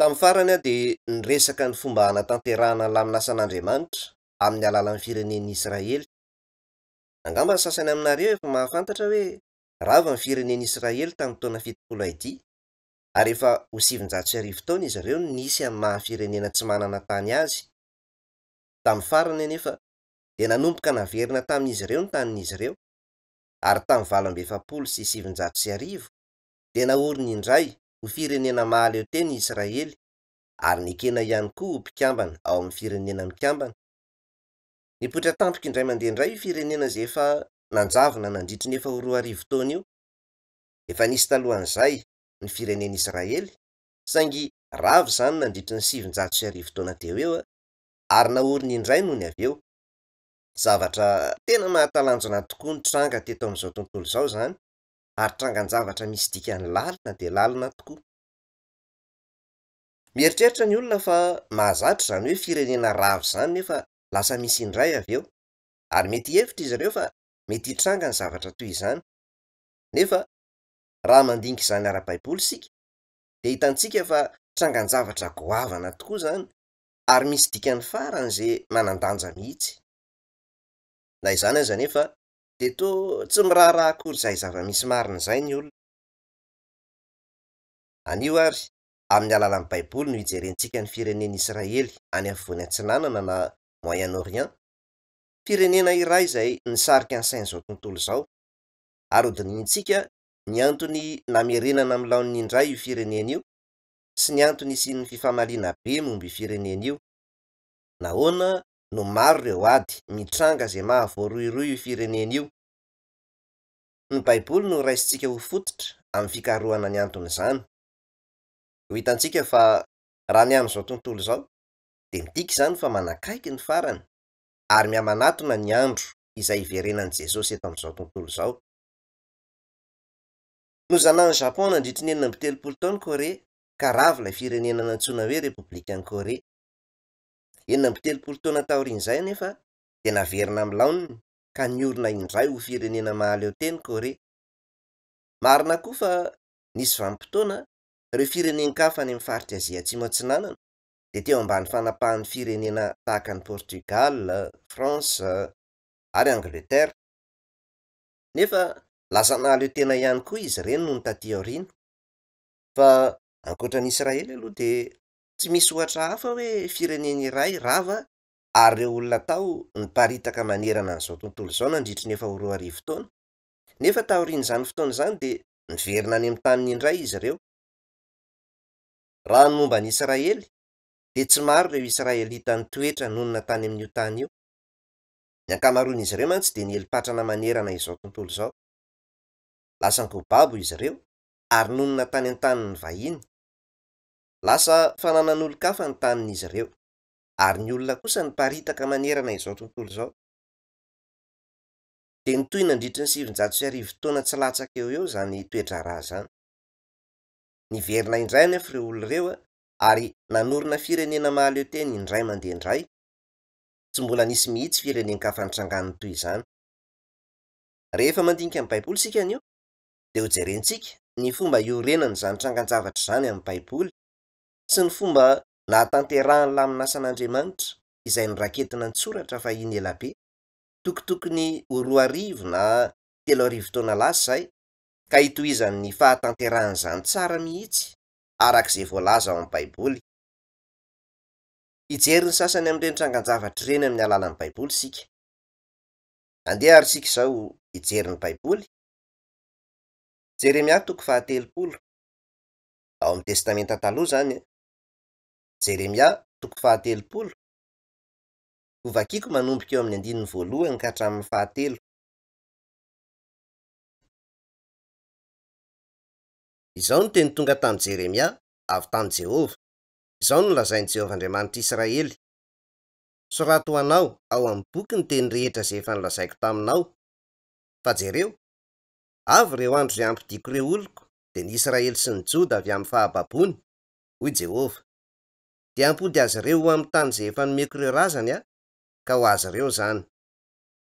Tamin'ny farany aho dia niresaka ny fomba hanatanterahana ny laminasan'Andriamanitra amin'ny alalan'ny firenen'i Israely. Angamba ny sasany aminareo efa mahafantatra hoe rava ny firenen'i Israely tamin'ny taona 70 AD, ary efa ho 1900 taona izy ireo no nisy amin'ny maha firenena tsy manana tany azy. Tamin'ny farany anefa dia nanomboka naverina tamin'izy ireo ny tanin'izy ireo, ary tamin'ny 1948 dia naoriny indray ho firenena mahaleo tena i Israely ary nekena ihany koa ho mpikambana ao amin'ny Firenena Mikambana. Nipoitra tampoka indray mandeha indray io firenena izay efa nanjavona nandritry ny efa ho 2000 taona io. Efa nisy talohan'izay ny firenena Israely, saingy rava izany nandritry ny 1900 taona teo eo ary naorina indray nony avy eo. Zavatra tena mahatalanjona tokoa nitranga teto amin'izao tontolo izao izany ary trangan-javatra misy dikany lalina dia lalina tokoa. Mieritreritra ny olona fa mahazatra izany hoe firenena rava izany nefa lasa misy indray avy eo, ary mety hihevitra izy ireo fa mety hitranga ny zavatra toy izany. Nefa raha mandinika izany ara-baiboly isika dia hitantsika fa trangan-javatra goavana tokoa izany ary misy dikany faran'izay manan-danja mihitsy. Na izany aza anefa dia toa tsy miraharaha akory izay zava-misy marina izay ny olona. Anio ary, amin'ny alalan'ny Baiboly no hijerentsika ny firenen'Israely any Afovoany Atsinanana na Moyen-Orient, firenena iray izay nisarika ny sain'izao tontolo izao, ary hodinihintsika ny antony namerenana amin'ny laoniny indray io firenena io sy ny antony hisian'ny fifamaliana be momba io firenena io. Nahoana no maro ireo ady mitranga izay mahavoarohirohy io firenena io? Ny Baiboly no raisintsika ho fototra amin'ny fikarohana ny anton'izany. Ho hitantsika fa raha ny amin'izao tontolo izao, dia midika izany fa manakaiky ny farany ary mihamanatona ny andro izay hiverenan'i Jesosy eto amin'izao tontolo izao. Nozanahan'i Japon nandritry ny 36 taona Korea ka rava ilay firenena nantsoina hoe Repoblikan'i Korea. 36 taona taorian'izay anefa dia naverina amin'ny laoniny ka niorina indray ho firenena mahaleo tena Korea. Marina koa fa nisy vanim-potoana ireo firenen-kafa any amin'ny faritr'i Azia Atsimo Atsinanana dia teo ambany fanapahan'ny firenena tahaka an'i Portugal, France ary Angleterre. Nefa lasa nahaleo tena ihany koa izy ireny nony taty aoriana. Fa ankoatra an'i Israely aloha dia tsy misy ohatra hafa hoe firenena iray rava ary ireo olona tao niparitaka manerana an'izao tontolo izao nandritry ny efa ho 2000 taona. Nefa taorian'izany fotoana izany dia niverina any amin'ny taniny indray izy ireo. Raha ny momba an'i Israely, dia tsy maro ireo Israelita nitoetra nonina tany amin'io tany io. Ny ankamaroan'izy ireo mantsy dia nieli-patrana manerana izao tontolo izao. Lasan-ko babo izy ireo ary nonina tany an-tanin'ny vahiny. Lasa fananan'olon-kafa ny tanin'izy ireo, ary ny olona kosa niparitaka manerana izao tontolo izao. Dia nitohy nandritry ny 1900 taona tsy latsaka eo ho eo izany toe-draharaha izany. Niverina indray anefa ireo olona ireo ary nanorina firenena mahaleo tena indray mandeha indray. Tsy mbola nisy mihitsy firenen-kafa nitrangan'ny toy izany. Rehefa mandinika ny Baiboly isika anio, dia hojerentsika ny fomba iorenan'izany trangan-javatra izany amin'ny Baiboly sy ny fomba nahatanterahan'ny laminasan'Andriamanitra izay noraketina an-tsoratra fahiny elabe, tokotokony ho 2000 na 3000 taona lasa izay, ka hitohizan'ny fahatanterahan'izany tsara mihitsy araka izay voalaza ao amin'ny Baiboly. Hijery ny sasany amin'ireny trangan-javatra ireny amin'ny alalan'ny Baiboly isika. Andeha ary isika izao hijery ny Baiboly. Jeremia toko faha-30, ao amin'ny Testamenta Taloha izany. Jeremia toko faha-30, hovakiko manomboka eo amin'ny andininy voalohany ka hatramin'ny fahatelo. Izao no teny tonga tamin'i Jeremia avy tamin'i Jehovah, Izao no lazain'i Jehovah Andriamanitr'Israely, Soraty ho anao ao amin'ny boky ny teny rehetra izay efa nolazaiko taminao. Fa jereo, avy ireo andro izay hampodiako ireo oloko, dia ny Israely sy ny Joda avy amin'ny fahababoany, hoy Jehovah. Dia hampody azy ireo ho amin'ny tany izay efa nomeko ireo razany Aho, ka ho azy ireo izany.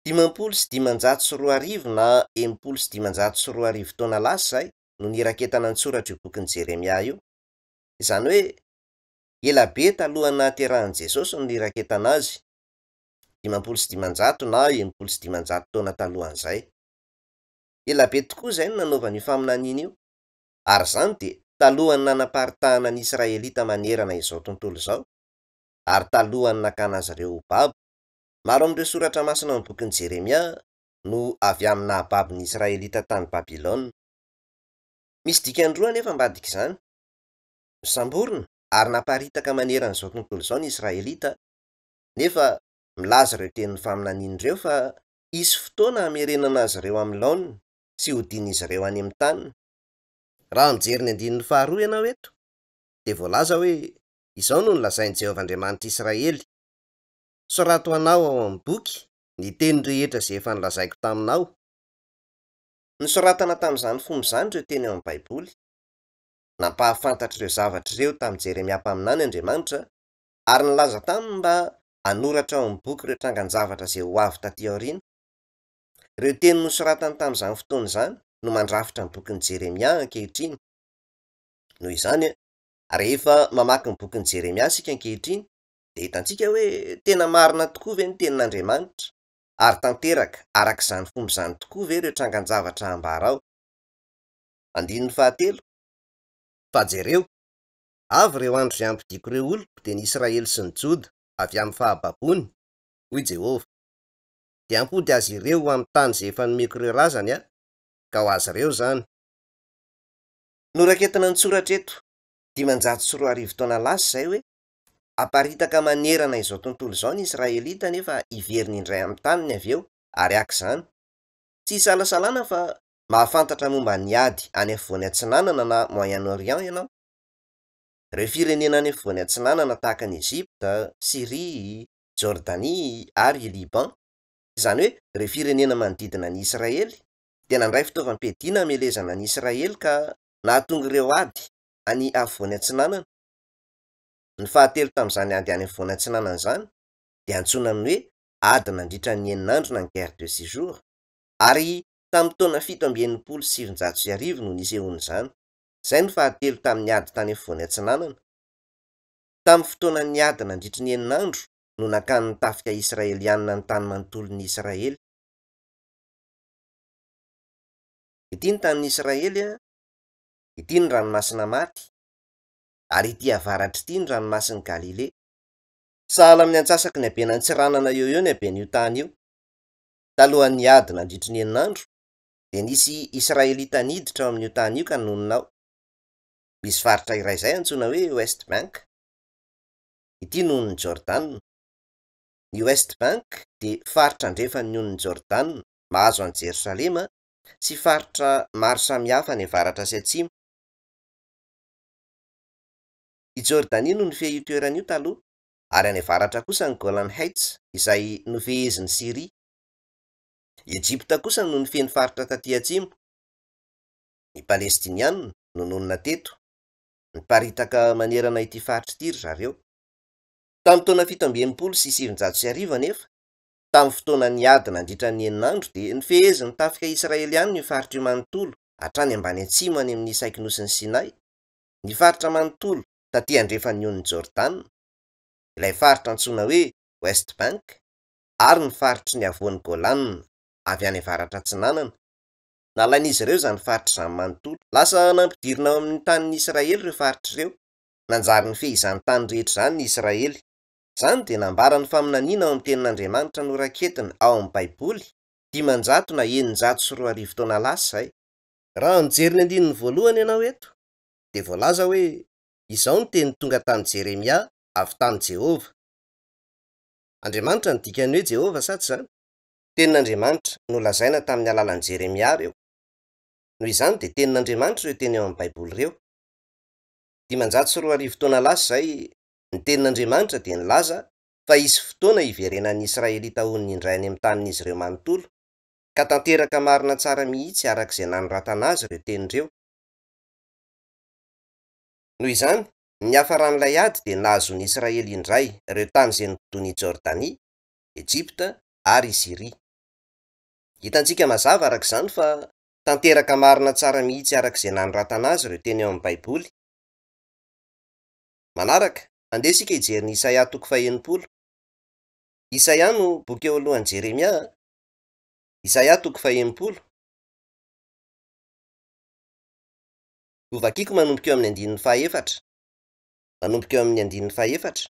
2050 na 2060 taona lasa izay no niraketana an-tsoratra io bokin'i Jeremia io. Izany hoe, Ela be talohan'ny nahaterahan'i Jesosy no niraketana azy, 550 na 560 taona talohan'izay. Ela be tokoa izay no nanaovana io faminaniana io, ary izany dia talohan'ny nanaparitahana ny Israelita manerana izao tontolo izao, ary talohan'ny nakana azy ireo ho babo. Maro amin'ireo soratra masina ao amin'ny bokin'i Jeremia no avy amin'ny nahababo ny Israelita tany Babylona. Misy dikany roa anefa ambadik'izany. Nosamborina ary naparitaka manerana izao tontolo izao ny Israelita, nefa milaza ireo tenin'ny faminaniana ireo fa hisy fotoana hamerenana azy ireo amin'ny laoniny sy hodian'izy ireo any amin'ny taniny. Raha mijery ny andininy faharoa ianao eto, dia voalaza hoe, Izao no nolazain'i Jehovah Andriamanitr'i Israely, Sorato ho anao ao amin'ny boky ny teny rehetra izay efa nolazaiko taminao. Nosoratana tamin'izany fomba izany ireo teny ao amin'ny Baiboly. Nampahafantatra ireo zavatra ireo tamin'i Jeremia mpaminany Andriamanitra, ary nilaza taminy mba hanoratra ao amin'ny boky ireo trangan-javatra izay ho avy tatỳ aoriana. Ireo teny nosoratany tamin'izany fotoana izany no mandrafitra ny bokin'i Jeremia ankehitriny. Noho izany, rehefa mamaky ny bokin'i Jeremia isika ankehitriny, dia hitantsika hoe tena marina tokoa ve ny tenin'Andriamanitra, ary tanteraka araka izany fomba izany tokoa ve ireo trangan-javatra ambara ao. Andininy fahatelo, Fa jereo, avy ireo andro izay hampodiako ireo oloko, dia ny Israely sy ny Joda, avy amin'ny fahababoany, hoy Jehovah. Dia hampody azy ireo ho amin'ny tany izay efa nomeko ireo razany Aho, ka ho azy ireo izany. Noraketina an-tsoratra eto, 2500 taona lasa izay, hoe, Haparitaka manerana izao tontolo izao ny Israelita nefa hiverina indray amin'ny taniny avy eo ary haka izany. Tsy isalasalana fa mahafantatra momba ny ady any Afovoany Atsinanana na Moyen-Orient ianao. Ireo firenena any Afovoany Atsinanana tahaka an'i Egypta, Syria, Jordania ary i Liban, izany hoe ireo firenena manodidina an'i Israely, dia nandray fitaovam-piadiana hamelezana an'i Israely ka nahatonga ireo ady any Afovoany Atsinanana. Ny fahatelo tamin'izany ady any Afovoany Atsinanana izany dia antsoina amin'ny hoe ady nandritra ny enina andro na ny guerre de six jours, ary tamin'ny taona 1967 no nisehoan'izany. Izay no fahatelo tamin'ny ady tany Afovoany Atsinanana. Tamin'ny fotoanan'ny ady nandritry ny enina andro no nakan'ny tafika israelianina ny tany manontolon'i Israely. Ity ny tanin'i Israely, ity ny Ranomasina Maty, ary ity avaratra ity ny Ranomasin'i Galilea. Sahala amin'ny antsasaky ny haben'Antsiranana eo eo ny haben'io tany io. Talohan'ny ady nandritry ny enina andro, dia nisy Israelita niditra ao amin'io tany io ka nonina ao. Misy faritra iray izay antsoina hoe West Bank. Ity no onin'i Jordana. Ny West Bank dia faritra andrefan'ny onin'i Jordana, mahazo an'i Jerosalema, sy faritra maro samihafa any avaratra sy atsimo. I Jordania no nifehy io toerana io taloha, ary any avaratra kosa ny Golan Heights, izay nofehezin'i Syria. I Ejipta kosa no nifehy ny faritra tatỳ atsimo. Ny Palestinianina no nonina teto. Niparitaka manerana ity faritra ity ry zareo. Tamin'ny taona 1967 anefa, tamin'ny fotoanan'ny ady nandritra ny enina andro, dia nofehezin'ny tafika israelianina io faritra io manontolo, hatrany ambany atsimo any amin'ny Saikinosin'i Sinay, ny faritra manontolo tatỳ andrefan'ny onin'i Jordana, ilay faritra antsoina hoe West Bank, ary ny faritry ny havoan'i Golan avy any avaratra-atsinanana. Nalain'izy ireo izany faritra izany manontolo. Lasa nampidirina ao amin'ny tanin'i Israely ireo faritra ireo. Nanjary nifehy izany tany rehetra izany ny Israely. Izany dia nambaran'ny faminaniana ao amin'ny Tenin'Andriamanitra noraketina ao amin'ny Baiboly, 500 na 2600 taona lasa izay. Raha mijery ny andininy voalohany ianao eto, dia voalaza hoe, Izao ny teny tonga tamin'i Jeremia avy tamin'i Jehovah. Andriamanitra no dikan'ny hoe Jehovah, sa tsy izany? Tenin'Andriamanitra nolazaina tamin'ny alalan'i Jeremia ireo. Noho izany, dia tenin'Andriamanitra ireo teny ao amin'ny Baiboly ireo. 2500 taona lasa izay, ny tenin'Andriamanitra dia nilaza fa hisy fotoana hiverenan'ny Israelita honina indray any amin'ny tanin'izy ireo manontolo, ka tanteraka marina tsara mihitsy araka izay nanoratana azy ireo teny ireo. Noho izany, ny niafaran'ilay ady dia nahazoan'i Israely indray ireo tany izay nobodoin'i Jordania, Egypta ary i Syria. Hitantsika mazava araka izany fa tanteraka marina tsara mihitsy araka izay nanoratana azy ireo teny ao amin'ny Baiboly. Manaraka, Andeha isika hijery ny Isaia toko faha-60. Isaia no boky eo alohan'i Jeremia a. Isaia toko faha-60. Hovakiko manomboka eo amin'ny andininy fahaefatra. Manomboka eo amin'ny andininy fahaefatra.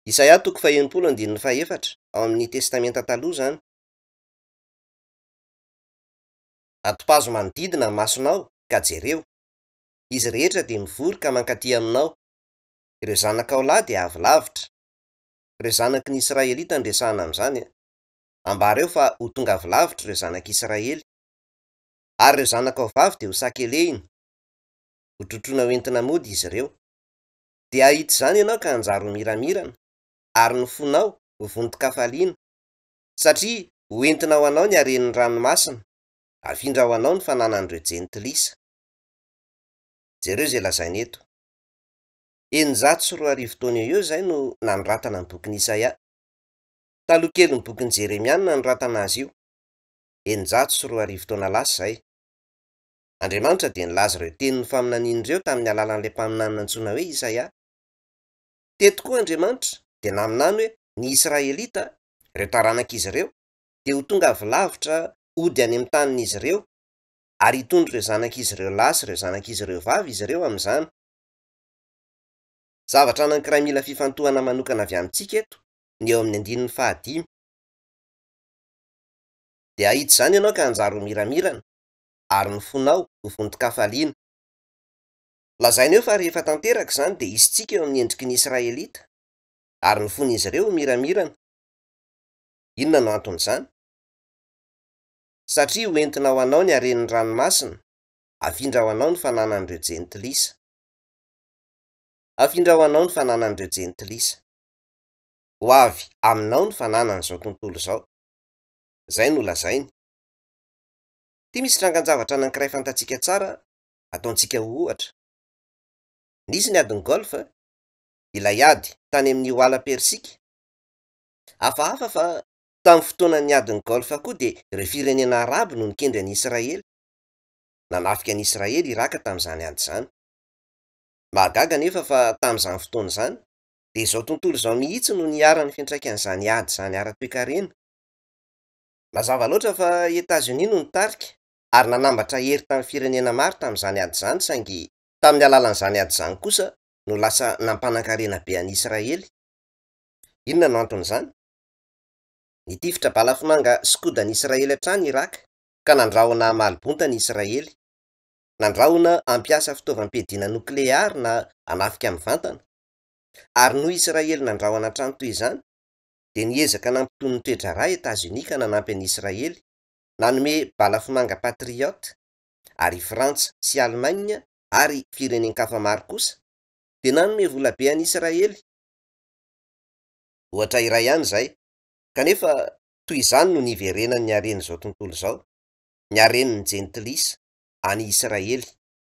Isaia toko faha-60 andininy fahaefatra, ao amin'ny Testamenta Taloha izany. Atopazo manodidina ny masonao ka jereo. Izy rehetra dia mivory ka mankaty aminao. Ireo zanakao lahy dia avy lavitra. Ireo zanaky ny Israelita no resahana amin'izany. Ambara eo fa ho tonga avy lavitra ireo zanak'Israely. Ary ireo zanakao vavy dia ho sakelehina. Hotrotroina ho entina mody izy ireo. Dia hahita izany ianao ka hanjary ho miramirana, ary ny fonao ho vonton-kafaliana, satria ho entina ho anao ny haren'ny ranomasina, hafindra ho anao ny fananan'ireo jentilisa. Jereo izay lazainy eto. 2600 taona eo eo izay no nanoratana ny bokin'i Isaia. Taloha kelin'ny bokin'i Jeremia no nanoratana azy io. 2600 taona lasa izay. Andriamanitra dia nilaza ireo tenin'ny faminaniana ireo tamin'ny alalan'ilay mpaminany nantsoina hoe Isaia. Teto koa Andriamanitra dia naminany hoe ny Israelita, ireo taranak'izy ireo, dia ho tonga avy lavitra hody any amin'ny tanin'izy ireo, ary hitondra ireo zanak'izy ireo lahy sy ireo zanak'izy ireo vavy izy ireo amin'izany. Zavatra anankiray mila fifantohana manokana avy amintsika eto ny eo amin'ny andininy fahadimy. Dia hahita izany ianao ka hanjary ho miramirana, ary ny fonao ho vonton-kafaliana. Lazaina eo fa rehefa tanteraka izany dia hisy tsiky eo amin'ny endriky ny Israelita, ary ny fon'izy ireo ho miramirana. Inona no anton'izany? Satria ho entina ho anao ny haren'ny ranomasina, hafindra ho anao ny fananan'ireo jentilisa. Hafindra ho anao ny fananan'ireo jentilisa. Ho avy aminao ny fananan'izao tontolo izao. Izay no lazainy. Ity misy trangan-javatra anankiray fantatsika tsara ataontsika ho ohatra. Nisy ny adin'i Golfe, ilay ady tany amin'ny Hoala Persika. Hafahafa fa tamin'ny fotoanan'ny adin'i Golfe koa dia ireo firenena arabo no nikendry an'i Israely. Nanafika an'i Israely Iraka tamin'izany ady izany. Mahagaga anefa fa tamin'izany fotoana izany dia izao tontolo izao mihitsy no niharan'ny fiantraikan'izany ady izany ara-toekarena. Mazava loatra fa i Etazonia no nitarika ary nanambatra hery tamin'ny firenena maro tamin'izany ady izany saingy tamin'ny alalan'izany ady izany kosa no lasa nampanankarena be an'i Israely. Inona no anton'izany? Nitifitra balafomanga Scud an'i Israely hatrany Iraka ka nandrahona hamaly bonta an'i Israely. Nandrahona hampiasa fitaovam-piadiana nokleary na hanafika mivantana. Ary noho Israely nandrahona hatrany toy izany dia niezaka nampitony ny toe-draharaha Etazonia ka nanampy an'i Israely, nanome balafomanga Patriot, ary i Frantsa sy Allemagne ary firenen-kafa maro kosa dia nanome volabe an'i Israely. Ohatra iray ihany izay, kanefa toy izany no niverenan'ny haren'izao tontolo izao, ny haren'ny jentilisa, any Israely,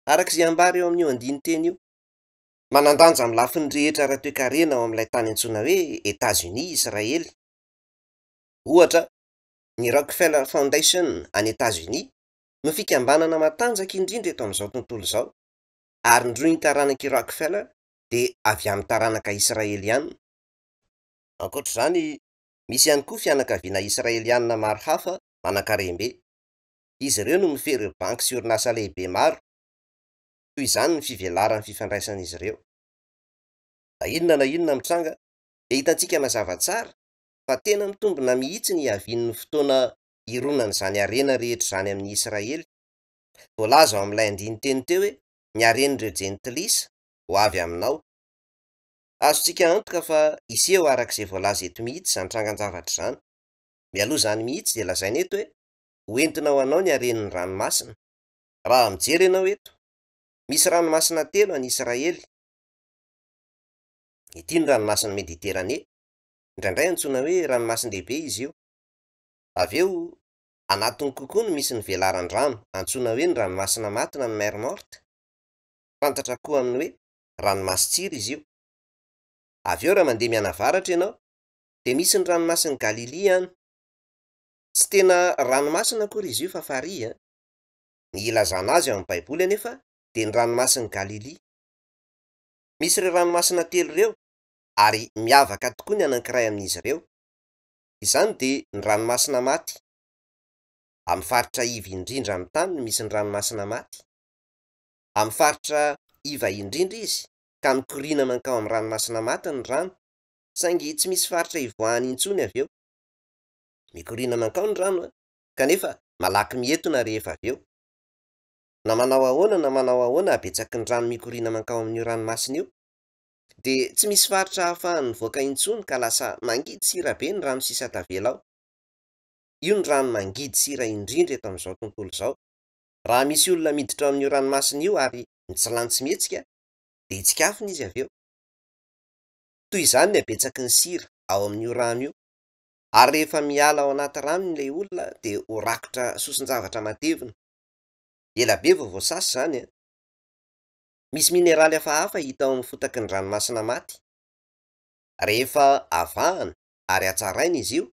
araka izay ambara eo amin'io andinin-teny io. Manan-danja amin'ny lafiny rehetra ara-toekarena ao amin'ilay tany antsoina hoe Etazonia i Israely. Ohatra, ny Rockefeller Foundation any Etazonia no fikambanana matanjaka indrindra eto amin'izao tontolo izao, ary ny rohin-taranak'i Rockefeller dia avy amin'ny taranaka israeliana. Ankoatra izany, misy ihany koa fianakaviana israeliana maro hafa manankarem-be. Izy ireo no mifehy ireo banky sy orinasa lehibe maro. Toy izany ny fivelaran'ny fifandraisan'izy ireo. Na inona na inona mitranga, dia hitantsika mazava tsara fa tena mitombina mihitsy ny hiavian'ny fotoana hironan'izany harena rehetra izany amin'i Israely. Voalaza ao amin'ilay andinin-teny teo hoe ny haren'ireo jentilisa ho avy aminao. Azontsika antoka fa hiseho araka izay voalaza eto mihitsy izany trangan-javatra izany. Mialoha izany mihitsy dia lazaina eto hoe ho entina ho anao ny haren'ny ranomasina. Raha mijery ianao eto, misy ranomasina telo any Israely. Ity ny ranomasin'i Mediterane, indraindray antsoina hoe ranomasin-dehibe izy io. Avy eo, anatiny kokoa no misy ny velaran-drano antsoina hoe ny ranomasina maty na ny mer Morte. Fantatra koa amin'ny hoe ranomasin-tsira izy io. Avy eo raha mandeha mianavaratra ianao, dia misy ny ranomasin'i Galilia any. Tsy tena ranomasina akory izy io fa farihy. Ny ilazana azy ao amin'ny Baiboly anefa dia ny ranomasin'i Galilia. Misy ireo ranomasina telo ireo, ary miavaka tokoa ny anankiray amin'izy ireo. Izany dia ny Ranomasina Maty. Amin'ny faritra iva indrindra amin'ny tany no misy ny Ranomasina Maty. Amin'ny faritra iva indrindra izy, ka mikoriana mankao amin'ny Ranomasina Maty ny rano, saingy tsy misy faritra ivoahany intsony avy eo. Mikoriana mankao ny rano, kanefa malaky mietona rehefa avy eo. Na manao ahoana na manao ahoana habetsaky ny rano mikoriana mankao amin'io ranomasina io, dia tsy misy faritra ahafahany mivoaka intsony ka lasa mangidy sira be ny rano sisa tavela ao. Io ny rano mangidy sira indrindra eto amin'izao tontolo izao. Raha misy olona miditra ao amin'io ranomasina io ary mitsilany tsy mihetsika, dia hitsikafona izy avy eo. Toy izany ny habetsaky ny sira ao amin'io rano io. Ary rehefa miala ao anaty rano ilay olona dia ho rakotra soson-javatra matevina. Ela be vao voasasa izany an! Misy mineraly hafahafa hita ao amin'ny fotaky ny Ranomasina Maty. Rehefa avahana ary hatsaraina izy io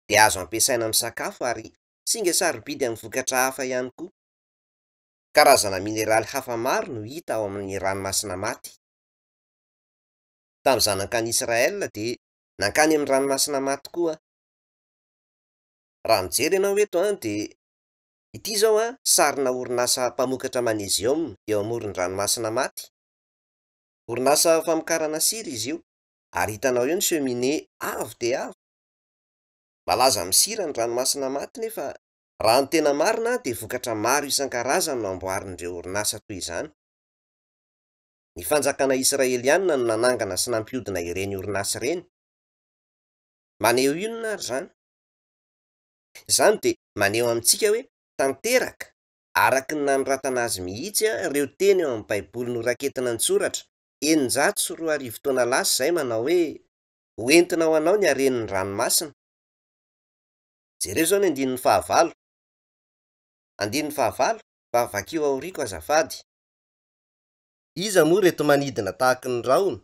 dia azo ampiasaina amin'ny sakafo ary singa sarobidy amin'ny vokatra hafa ihany koa. Karazana mineraly hafa maro no hita ao amin'ny Ranomasina Maty. Tamin'izaho nankany Israël dia nankany amin'ny Ranomasina Maty koa aho. Raha mijery ianao eto an dia Ity izao an, sarina orinasa mpamokatra maneziôma eo amoron-dranomasina Maty. Orinasa famokarana sira izy io, ary hitanao eo ny cheminée avo dia avo. Malaza amin'ny sira ny ranomasina Maty nefa raha ny tena marina dia vokatra maro isan-karazany no amboarin'ireo orinasa toy izany. Ny fanjakana israelianina no nanangana sy nampihodina ireny orinasa ireny. Maneho inona ary izany? Izany dia maneho amintsika hoe tanteraka araka ny nanoratana azy mihitsy ireo teny ao amin'ny Baiboly noraketina an-tsoratra 2600 taona lasa izay manao hoe, Ho entina ho anao ny haren'ny ranomasina. Jereo izao ny andininy fahavalo. Andininy fahavalo, fa vakio aoriako azafady. Iza moa ireto manidina tahaky ny rahona?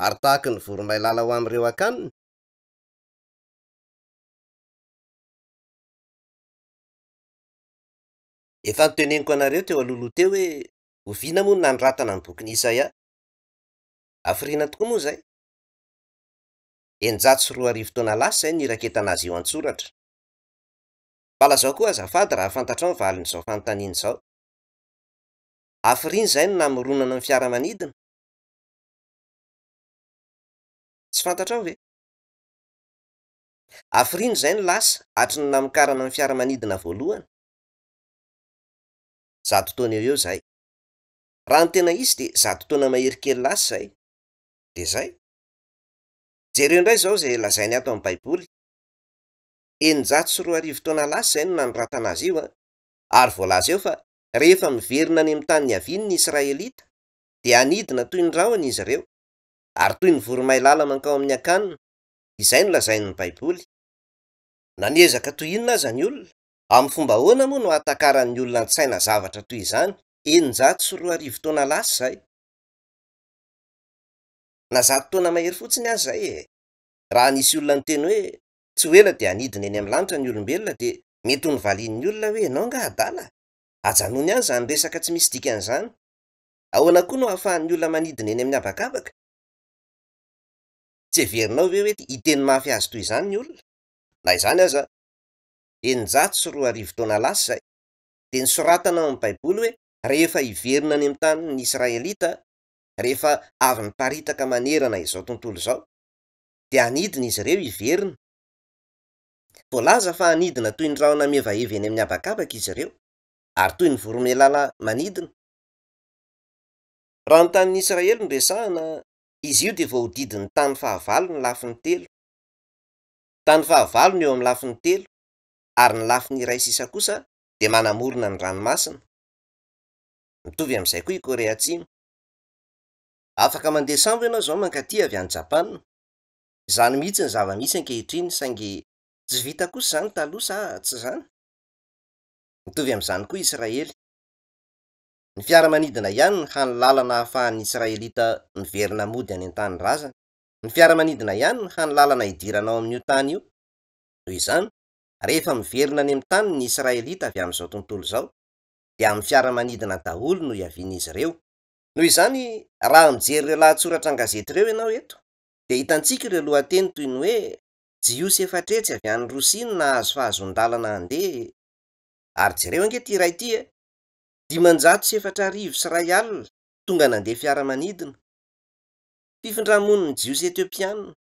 Ary tahaky ny voromailala ho amin'ireo akaniny? Efa noteneniko anareo teo alohaloha teo hoe oviana moa no nanoratana ny bokin'i Isaia? Hafiriana tokoa moa izay? 2600 taona lasa izay no niraketana azy io an-tsoratra. Mba lazao koa azafady raha fantatrao ny valin'izao fanontaniana izao. Hafiriana izay no namoronana ny fiaramanidina? Tsy fantatrao ve? Hafiriana izay no lasa hatry ny namokarana ny fiaramanidina voalohany? 100 taona eo eo izay. Raha ny tena izy dia 100 taona mahery kely lasa izay. Dia izay. Jereo indray izao izay lazainy ato amin'ny Baiboly. 2600 taona lasa izay no nanoratana azy io an! Ary voalaza eo fa rehefa miverina any amin'ny tany niaviany ny Israelita dia hanidina toy ny rahona izy ireo, ary toy ny voromailala mankao amin'ny akaniny. Izay no lazain'ny Baiboly. Na niezaka toy inona aza ny olona, amin'ny fomba ahoana moa no hahatakaran'ny olona an-tsaina zavatra toy izany 2600 taona lasa izay? Na 100 taona mahery fotsiny aza izay e! Raha nisy olona niteny hoe tsy ho ela dia hanidina eny amin'ny lanitra ny olombelona dia mety ho novalian'ny olona hoe ianao angaha adala? Ajanony any izany resaka tsy misy dikany izany. Ahoana koa no ahafahan'ny olona manidina eny amin'ny habakabaka? Tsy heverinao ve hoe hiteny mafy azy toy izany ny olona? Na izany aza, 2600 taona lasa izay, dia nosoratana ao amin'ny Baiboly hoe rehefa hiverina any amin'ny tany ny Israelita, rehefa avy niparitaka manerana izao tontolo izao, dia hanidina izy ireo hiverina. Voalaza fa hanidina toy ny rahona mihevaheva eny amin'ny habakabaka izy ireo, ary toy ny voromailala manidina. Raha ny tanin'i Israely no resahina, izy io dia voahodidin'ny tany fahavalo ny lafiny telo. Tany fahavalo no eo amin'ny lafiny telo, ary ny lafiny iray sisa kosa dia manamorona ny ranomasina. Mitovy amin'izay koa i Korea Atsimo. Afaka mandeha sambo ianao izao mankaty avy any Japana. Izany mihitsy ny zava-misy ankehitriny, saingy tsy vita kosa izany taloha sa tsy izany? Mitovy amin'izany koa Israely. Ny fiaramanidina ihany no hany lalana ahafahan'ny Israelita miverina mody any an-tanindrazany. Ny fiaramanidina ihany no hany lalana hidirana ao amin'io tany io. Noho izany, rehefa miverina any amin'ny taniny ny Israelita avy amin'izao tontolo izao, dia amin'ny fiaramanidina daholo no hiavian'izy ireo. Noho izany, raha mijery ireo lahatsoratra an-gazety ireo ianao eto, dia hitantsika ireo lohateny toy ny hoe Jiosy efatretsy avy any Rosia no nahazo fahazoan-dalana handeha. Ary jereo ange ity iray ity e! 2105 tonga nandeha fiaramanidina. Fifindra-monin'ny Jiosy Etiopiana.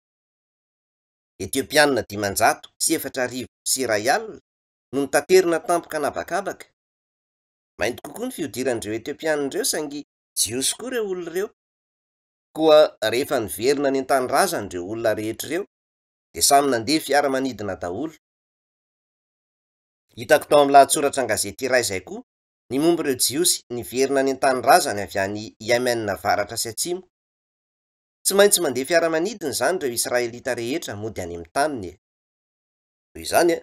Etiopiana 2105 no notaterina tampoka an'habakabaka. Mainty kokoa ny fihodirand'ireo Etiopiana ireo saingy Jiosy koa ireo olona ireo. Koa rehefa niverina any an-tanindrazany ireo olona rehetra ireo dia samy nandeha fiaramanidina daholo. Hitako tao amin'ny lahatsoratra an-gazety iray izay koa ny momba ireo Jiosy niverina any an-tanindrazany avy any Yemen avaratra sy atsimo. Tsy maintsy mandeha fiaramanidina izany ireo Israelita rehetra mody any amin'ny taniny e! Noho izany,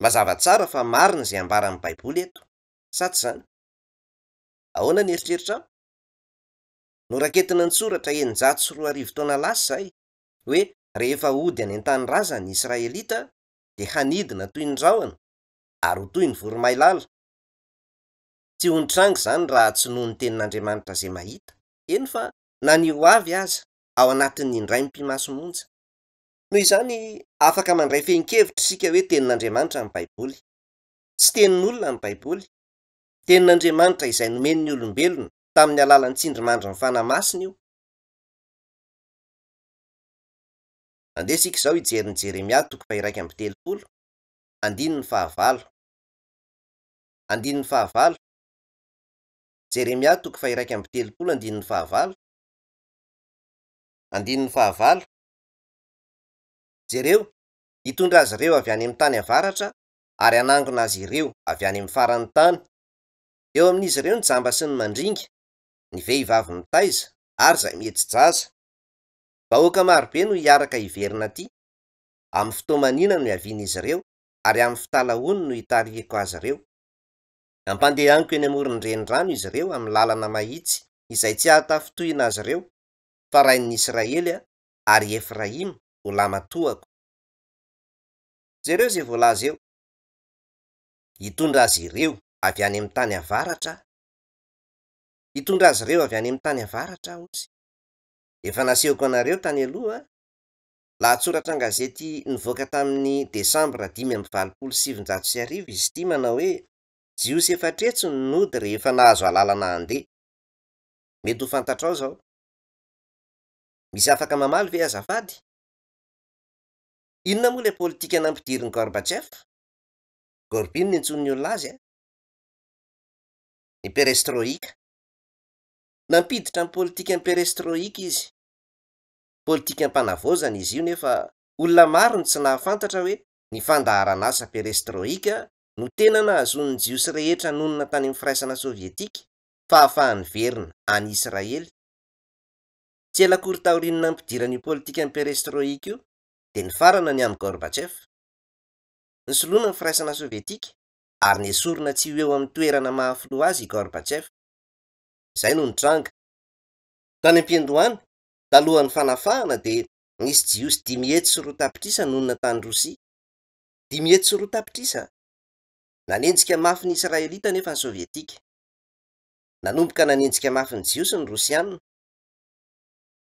mazava tsara fa marina izay ambaran'ny Baiboly eto, sa tsy izany? Ahoana ny eritreritrao? Noraketina an-tsoratra 2600 taona lasa izay, hoe rehefa hody any an-tanindrazany ny Israelita dia hanidina toy ny rahona ary ho toy ny voromailala. Tsy ho nitranga izany raha tsy noho ny tenin'Andriamanitra izay mahita, eny fa na ny ho avy aza, ao anatin'ny indray mipi-maso monja. Noho izany, afaka mandray fehin-kevitra isika hoe tenin'Andriamanitra ny Baiboly. Tsy tenin'olona ny Baiboly. Tenin'Andriamanitra izay nomeny ny olombelona tamin'ny alalan'ny tsindrimandrin'ny Fanahy Masina io. Andeha isika izao hijery ny Jeremia toko faha-31, andininy fahavalo. Andininy fahavalo. Jeremia toko faha-31, andininy fahavalo. Andininy fahavalo. Jereo, hitondra azy ireo avy any amin'ny tany avaratra ary hanangona azy ireo avy any amin'ny faran'ny tany. Eo amin'izy ireo ny jamba sy ny mandringa, ny vehivavy mitaiza ary izay mihetsi-jaza. Vahoaka marobe no hiaraka hiverina aty. Amin'ny fotoa-manina no hiavian'izy ireo ary amin'ny fitalahoany no hitarihiko azy ireo. Hampandehaniko eny amoron'ny renirano izy ireo amin'ny lalana mahitsy izay tsy hahatafintohina azy ireo, fa rain'ny Israely aho ary i Efraima ho lamatoako. Jereo izay voalaza eo. Hitondra azy ireo avy any amin'ny tany avaratra aho. Hitondra azy ireo avy any amin'ny tany avaratra aho, hozy. Efa nasehoko anareo tany aloha, lahatsoratra an-gazety nivoaka tamin'ny Desambra 1985 izy ity manao hoe Jiosy efatretsy no nody rehefa nahazo alalana handeha. Mety ho fantatrao izao. Misy afaka mamaly ve azafady? Inona moa ilay politika nampidirin'i Gorbatchev? Gorby no niantsoan'ny olona azy a! Ny perestroïka. Nampiditra ny politikan'ny perestroïka izy. Politikam-panavaozana izy io nefa olona maro no tsy nahafantatra hoe ny fandaharan'asa perestroïka no tena nahazoan'ny Jiosy rehetra nonina tany amin'ny Firaisana Sovietika fahafaha-niverina any Israely. Tsy ela akory taorian'ny nampidirana io politikan'ny perestroïka io dia nifarana ny amin'i Gorbatchev. Nisoloana ny Firaisana Sovietika ary nesorina tsy ho eo amin'ny toerana maha filoha azy i Gorbatchev. Izay no nitranga. Tany am-piandohana, talohan'ny fanafahana dia nisy Jiosy 205 tapitrisa nonina tany Rosia. 205 tapitrisa! Nanenjika mafy ny Israelita anefa ny Sovietika. Nanomboka nanenjika mafy ny Jiosy ny Rosiana.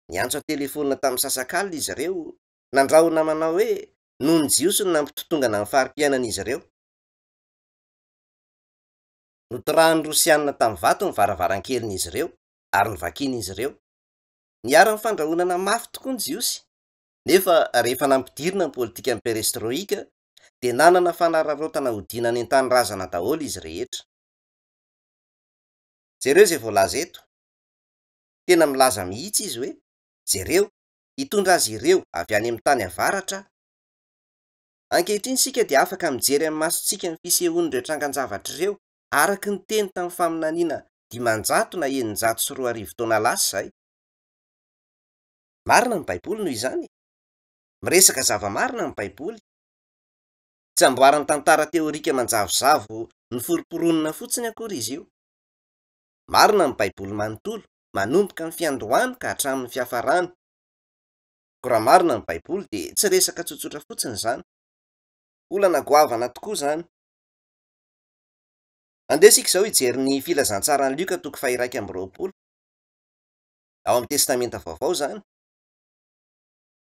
Niantso an-telefaonina tamin'ny sasak'alina izy ireo, nandrahona manao hoe noho ny Jiosy no nampitotongana ny fari-piainan'izy ireo. Notorahan'ny Rosiana tamin'ny vato ny varavarankelin'izy ireo ary novakian'izy ireo. Niharan'ny fandrahonana mafy tokoa ny Jiosy, nefa rehefa nampidirina ny politikan'ny perestroïka dia nanana fanararaotana hodiana any an-tanindrazana daholo izy rehetra. Jereo izay voalaza eto. Tena milaza mihitsy izy hoe, Jereo, hitondra azy ireo avy any amin'ny tany avaratra aho. Ankehitriny isika dia afaka mijery amin'ny masontsika ny fisehoan'ireo trangan-javatra ireo araka ny teny tamin'ny faminaniana 500 na 2600 taona lasa izay. Marina ny Baiboly noho izany. Miresaka zava-marina ny Baiboly. Tsy amboaran'ny tantara teorika manjavozavo noforomporonina fotsiny akory izy io. Marina ny Baiboly manontolo, manomboka amin'ny fiandohany ka hatramin'ny fiafarany. Koa raha marina ny Baiboly dia tsy resaka tsotsotra fotsiny izany. Olana goavana tokoa izany. Andeha isika izao hijery ny Filazantsaran'i Lioka toko faha-21. Ao amin'ny Testamenta Vaovao izany.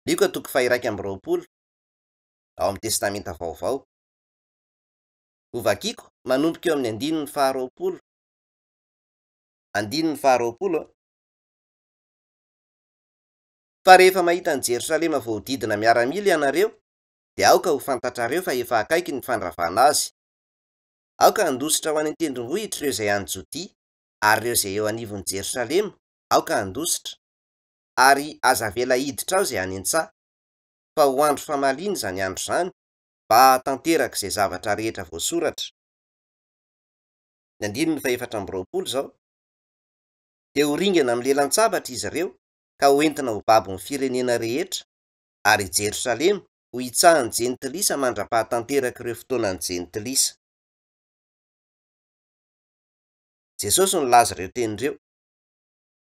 Lioka toko faha-21, ao amin'ny Testamenta Vaovao. Hovakiko manomboka eo amin'ny andininy faha-20. Andininy faha-20. Fa rehefa mahita an'i Jerosalema voahodidina miaramila ianareo, dia aoka ho fantatrareo fa efa akaiky ny fandravana azy. Aoka handositra ho any an-tendrombohitra ireo izay any Jodia, ary ireo izay eo anivon'i Jerosalema, aoka handositra. Ary aza avela hiditra ao izay any an-tsaha. Fa ho andro famaliana izany andro izany, mba hahatanteraka izay zavatra rehetra voasoratra. Ny andininy fahefatra amby 20 izao. Dia ho ringana amin'ny lelan-tsabatra izy ireo, ka ho entina ho babon'ny firenena rehetra, ary i Jerosalema ho hitsahan'ny Jentilisa mandra-pahatanterak'ireo fotoanan'ny Jentilisa. Jesosy no nilaza ireo teny ireo.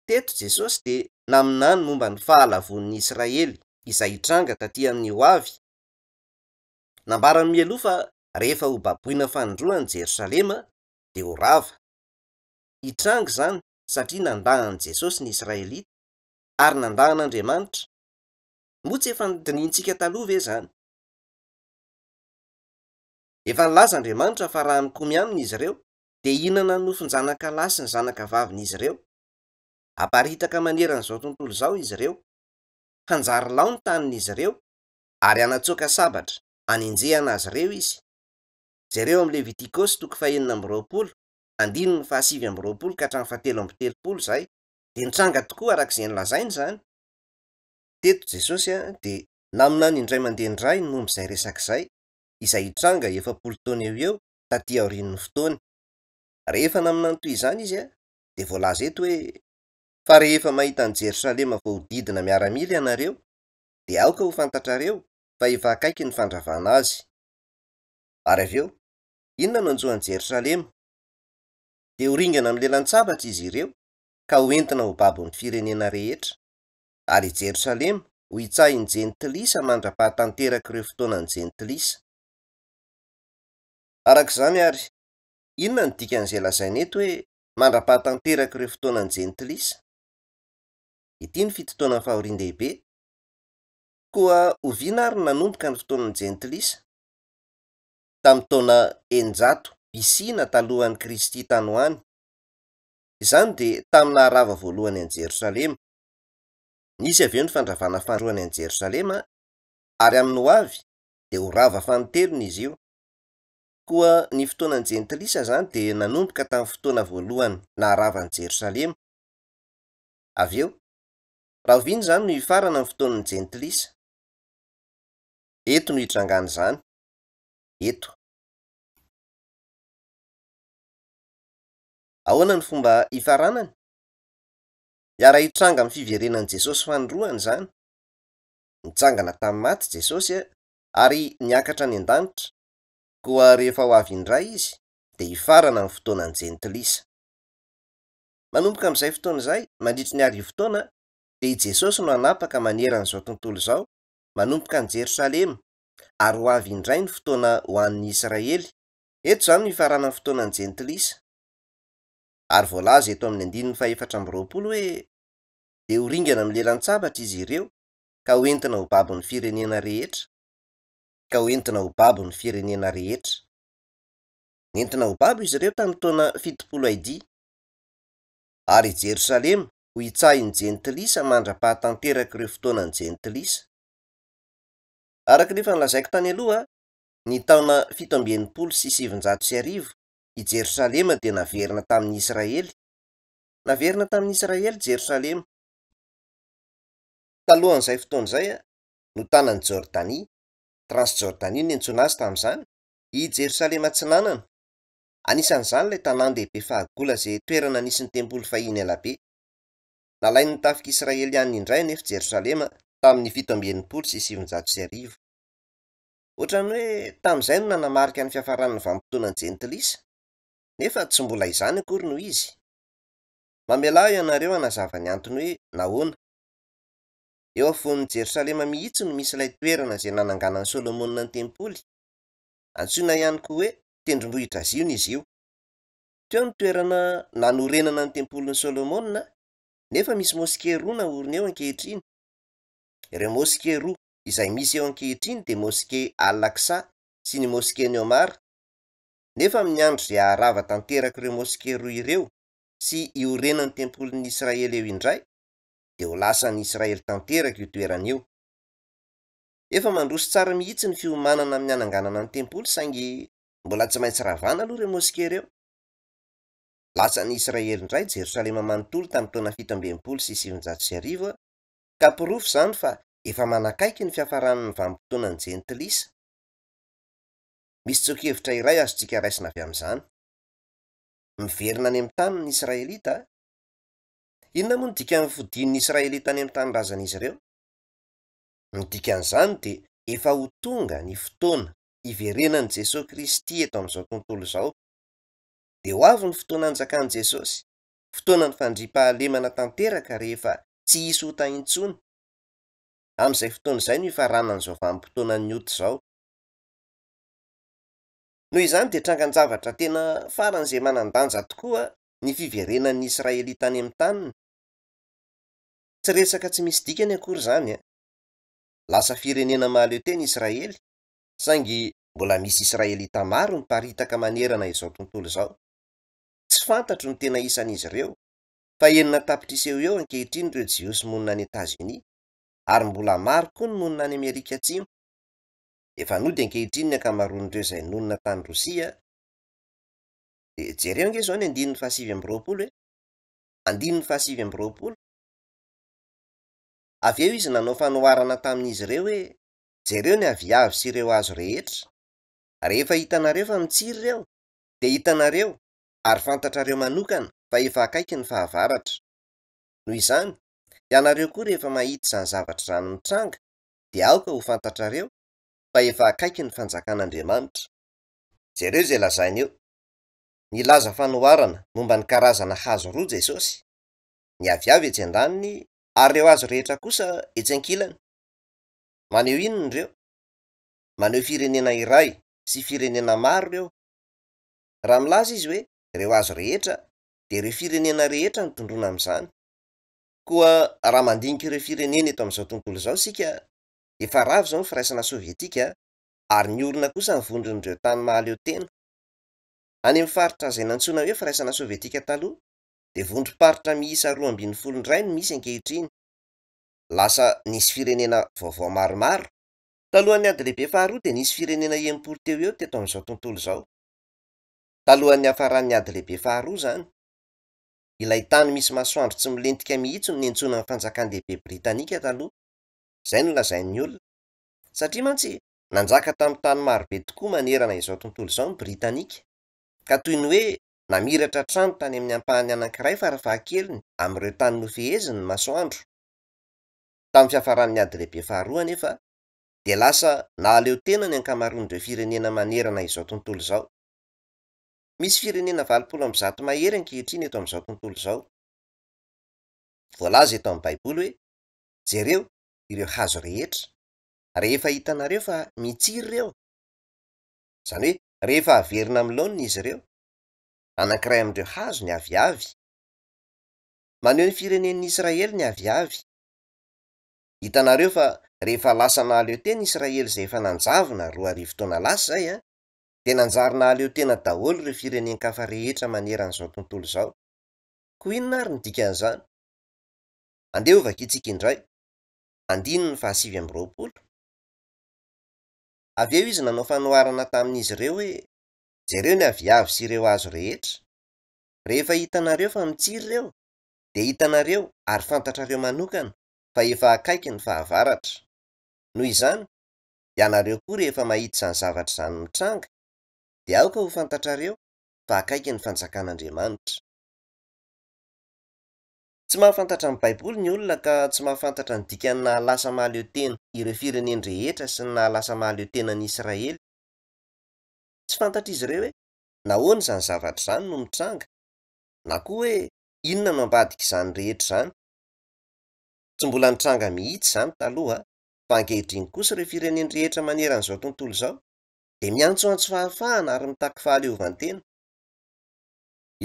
Teto Jesosy dia naminany momba ny fahalavoan'ny Israely izay hitranga taty amin'ny ho avy. Nambarany mialoha fa rehefa ho baboina fanindroany Jerosalema dia ho rava. Hitranga izany satria nandà an'i Jesosy ny Israelita ary nandà an'Andriamanitra. Moa tsy efa nodinihintsika taloha ve izany? Efa nilaza Andriamanitra fa raha mikomy aminy izy ireo, dia hihinana ny nofon-janakalahy sy ny zanakavavin'izy ireo. Haparitaka manerana izao tontolo izao izy ireo. Hanjary lao ny tanin'izy ireo, ary hanatsoaka sabatra hanenjehana azy ireo izy. Jereo amin'ny Levitikosy toko fahenina amby 20, andininy fahasivy amby 20 ka hatramin'ny fahatelo amby 30 izay. Dia nitranga tokoa araka izay nolazainy izany. Teto Jesosy dia naminany indray mandeha indray ny momba izay resaka izay, izay hitranga 40 taona eo ho eo taty aorian'ny fotoany. Rehefa naminany toy izany izy, dia voalaza eto hoe, Fa rehefa mahita an'i Jerosalema voahodidina miaramila ianareo, dia aoka ho fantatrareo fa efa akaiky ny fandravana azy. Ary avy eo, inona no hanjo an'i Jerosalema? Dia ho ringana amin'ny lelan-tsabatra izy ireo, ka ho entina ho babon'ny firenena rehetra. Ary i Jerosalema ho hitsahin'ny Jentilisa mandra-pahatanterak'ireo fotoanan'ny Jentilisa. Araka izany àry, inona no dikan'izay lazaina eto hoe mandra-pahatanterak'ireo fotoanan'ny Jentilisa? Ity ny fito taonan'ny fahorian-dehibe. Koa oviana àry no nanomboka ny fotoanan'ny Jentilisa? Tamin'ny taona 600 BC na talohan'i Kristy tany ho any. Izany dia tamin'ny naharava voalohany an'i Jerosalema. Nisy avy eo ny fandravana faharoany an'i Jerosalema, ary amin'ny hoavy dia ho rava fanintelony izy io. Koa ny fotoanan'ny Jentilisa izany dia nanomboka tamin'ny fotoana voalohany naharava an'i Jerosalema. Avy eo, rahoviana izany no hifarana ny fotoan'ny Jentilisa? Eto no hitrangan'izany. Eto. Ahoana ny fomba hifaranany? Hiara-hitranga amin'ny fiverenan'i Jesosy fanindroany izany. Nitsangana tamin'ny maty Jesosy ary niakatra any an-danitra. Koa rehefa ho avy indray Izy, dia hifarana ny fotoanan'ny Jentilisa. Manomboka amin'izay fotoana izay, mandritry ny arivo taona, dia i Jesosy no hanapaka manerana izao tontolo izao, manomboka any Jerosalema, ary ho avy indray ny fotoana ho an'ny Israely. Eto izany no hifaranan'ny fotoanan'ny Jentilisa. Ary voalaza eto amin'ny andininy fahefatra amby 20 hoe, Dia ho ringana amin'ny lelan-tsabatra izy ireo, ka ho entina ho babon'ny firenena rehetra. Ka ho entina ho babo ny firenena rehetra. Nentina ho babo izy ireo tamin'ny taona 70 AD. Ary i Jerosalema ho hitsahin'ny Jentilisa mandra-pahatanterak'ireo fotoanan'ny Jentilisa. Araka ny efa nolazaiko tany aloha, ny taona 1967, i Jerosalema dia naverina tamin'ny Israely. Naverina tamin'ny Israely Jerosalema. Talohan'izay fotoana izay, notanan'i Jordania, Transjordania no niantsoana azy tamin'izany, i Jerosalema Atsinanana. Anisan'izany ilay tanàn-dehibe fahagola izay toerana nisy ny tempoly fahiny elabe. Nalain'ny tafik'i Israelianina indray anefa Jerosalema tamin'ny 1967. Ohatran'ny hoe tamin'izay no nanamarika ny fiafaran'ny vanim-potoanan'ny Jentilisa, nefa tsy mbola izany akory no izy. Mamelà ahy ianareo hanazava ny antony hoe nahoana. Eo afovoan'i Jerosalema mihitsy no misy ilay toerana izay nananganan'i Solomona ny tempoly. Antsoina ihany koa hoe Tendrombohitra Ziona izy io. Teo ny toerana nanorenana ny tempolin'i Solomona, nefa misy moske roa naorina eo ankehitriny. Ireo moske roa izay misy eo ankehitriny dia moske Al-Aqsa sy ny mosken'i Omar. Nefa amin'ny andro izay haharava tanteraka ireo moske roa ireo sy hiorenan'ny tempolin'i Israely eo indray, dia ho lasan'i Israely tanteraka io toerana io. Efa mandroso tsara mihitsy ny fiomanana amin'ny hananganana ny tempoly saingy mbola tsy maintsy ravana aloha ireo moske ireo. Lasan'i Israely indray Jerosalema manontolo tamin'ny taona 1967, ka porofo izany fa efa manakaiky ny fiafaran'ny vanim-potoanan'ny Jentilisa. Misy tsoa-kevitra iray azontsika raisina avy amin'izany. Miverina any amin'ny taniny ny Israelita. Inona moa no dikan'ny fodian'ny Israelita any amin'ny tanindrazan'izy ireo? Ny dikan'izany dia efa ho tonga ny fotoana hiverenan'i Jesoa Kristy eto amin'izao tontolo izao. Dia ho avy ny fotoana hanjakan'i Jesosy, fotoanan'ny fandriampahalemana tanteraka rehefa tsy hisy ota intsony. Amin'izay fotoana izay no hifaranan'izao vanim-potoanan'ny ota izao. Noho izany dia trangan-javatra tena faran'izay manan-danja tokoa ny fiverenan'ny Israelita any amin'ny taniny. Tsy resaka tsy misy dikany akory izany an! Lasa firenena mahaleo tena Israely, saingy mbola misy Israelita maro miparitaka manerana izao tontolo izao. Tsy fantatro ny tena isan'izy ireo, fa enina tapitrisa eo ho eo ankehitriny ireo Jiosy monina any Etazonia, ary mbola maro koa ny monina any Amerika Atsimo. Efa nody ankehitriny ny ankamaroan'ireo izay nonina tany Rosia. Dia jereo ange izao ny andininy fahasivy amby roapolo e! Andininy fahasivy amby roapolo. Avy eo izy nanao fanoharana tamin'izy ireo hoe, Jereo ny aviavy sy ireo hazo rehetra. Rehefa hitanareo fa mitsiry ireo, dia hitanareo ary fantatrareo manokana fa efa akaiky ny fahavaratra. Noho izany, ianareo koa rehefa mahita izany zavatra izany mitranga, dia aoka ho fantatrareo fa efa akaiky ny fanjakan'Andriamanitra. Jereo izay lazainy eo. Nilaza fanoharana momba ny karazana hazo roa Jesosy, ny aviavy etsy andaniny ary ireo hazo rehetra kosa etsy ankilany. Maneho inona ireo? Maneho firenena iray sy firenena maro ireo. Raha milaza izy hoe ireo hazo rehetra, dia ireo firenena rehetra no tondroina amin'izany. Koa raha mandinika ireo firenena eto amin'izao tontolo izao isika, efa rava izao ny firaisana sovietika ary niorina kosa ny vondron'ireo tany mahaleo tena. Any amin'ny faritra izay nantsoina hoe firaisana sovietika taloha, dia vondrom-paritra miisa 12 indray no misy ankehitriny. Lasa nisy firenena vaovao maromaro. Talohan'ny Ady Lehibe Faharoa dia nisy firenena 60 teo ho eo teto amin'izao tontolo izao. Talohan'ny niafaran'ny Ady Lehibe Faharoa izany. Ilay tany misy masoandro tsy milentika mihitsy no niantsoana ny Fanjakan-dehibe Britanika taloha. Izay no lazain'ny olona. Satria mantsy nanjaka tamin'ny tany marobe tokoa manerana izao tontolo izao ny Britanika, ka toy ny hoe namiratra hatrany tany amin'ny ampahany anankiray farafahakeliny amin'ireo tany nofeheziny ny masoandro. Tamin'ny fiafaran'ny Ady Lehibe Faharoa anefa, dia lasa nahaleo tena ny ankamaroan'ireo firenena manerana izao tontolo izao. Misy firenena 180 mahery ankehitriny eto amin'izao tontolo izao. Voalaza eto amin'ny Baiboly hoe, Jereo ireo hazo rehetra, rehefa hitanareo fa mitsiry ireo, izany hoe rehefa averina amin'ny laoniny izy ireo, anankiray amin'ireo hazo ny aviavy. Maneho ny firenen'ny Israely ny aviavy. Hitanareo fa rehefa lasa nahaleo tena Israely izay efa nanjavona 2000 taona lasa izay, dia nanjary nahaleo tena daholo ireo firenen-kafa rehetra maneran'izao tontolo izao. Koa inona ary ny dikan'izany? Andeha hovakintsika indray, andininy fahasivy amby roapolo. Avy eo izy nanao fanoharana tamin'izy ireo hoe, Jereo ny aviavy sy ireo hazo rehetra. Rehefa hitanareo fa mitsiry ireo, dia hitanareo ary fantatrareo manokana fa efa akaiky ny fahavaratra. Noho izany, ianareo koa rehefa mahita izany zavatra izany mitranga, dia aoka ho fantatrareo fa akaiky ny fanjakan'Andriamanitra. Tsy mahafantatra ny Baiboly ny olona ka tsy mahafantatra ny dikan'ny nahalasa mahaleo tena ireo firenen-drehetra sy ny nahalasa mahaleo tena an'i Israely. Tsy fantatr'izy ireo hoe nahoana izany zavatra izany no mitranga, na koa hoe inona no ambadik'izany rehetra izany. Tsy mbola nitranga mihitsy izany taloha, fa ankehitriny kosa ireo firenen-drehetra maneran'izao tontolo izao dia miantsoantso fahafahana ary mitaky fahaleovantena.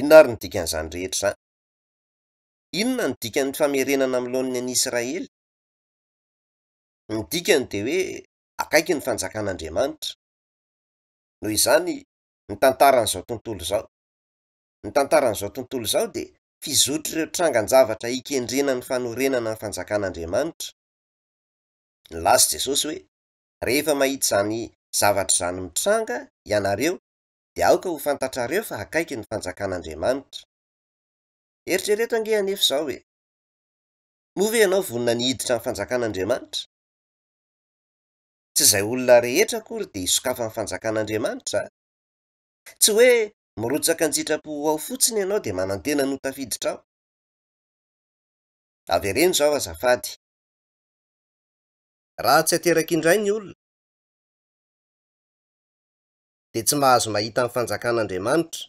Inona ary ny dikan'izany rehetra izany? Inona no dikan'ny famerenana amin'ny laoniny an'i Israely? Ny dikany dia hoe akaiky ny fanjakan'Andriamanitra. Noho izany, ny tantaran'izao tontolo izao, ny tantaran'izao tontolo izao dia fizotr'ireo trangan-javatra hikendrena ny fanorenana ny fanjakan'Andriamanitra. Nilaza Jesosy hoe, Rehefa mahita izany zavatra izany mitranga ianareo, dia aoka ho fantatrareo fa akaiky ny fanjakan'Andriamanitra. Eritrereto ange anefa izao e! Moa ve ianao vonona ny hiditra ny fanjakan'Andriamanitra? Tsy izay olona rehetra akory dia hisokafan'ny fanjakan'Andriamanitra a! Tsy hoe mirotsaka an-tsitrapo ho ao fotsiny ianao dia manantena ny ho tafiditra ao. Avereno izao azafady. Raha tsy ateraka indray ny olona, dia tsy mahazo mahita ny fanjakan'Andriamanitra.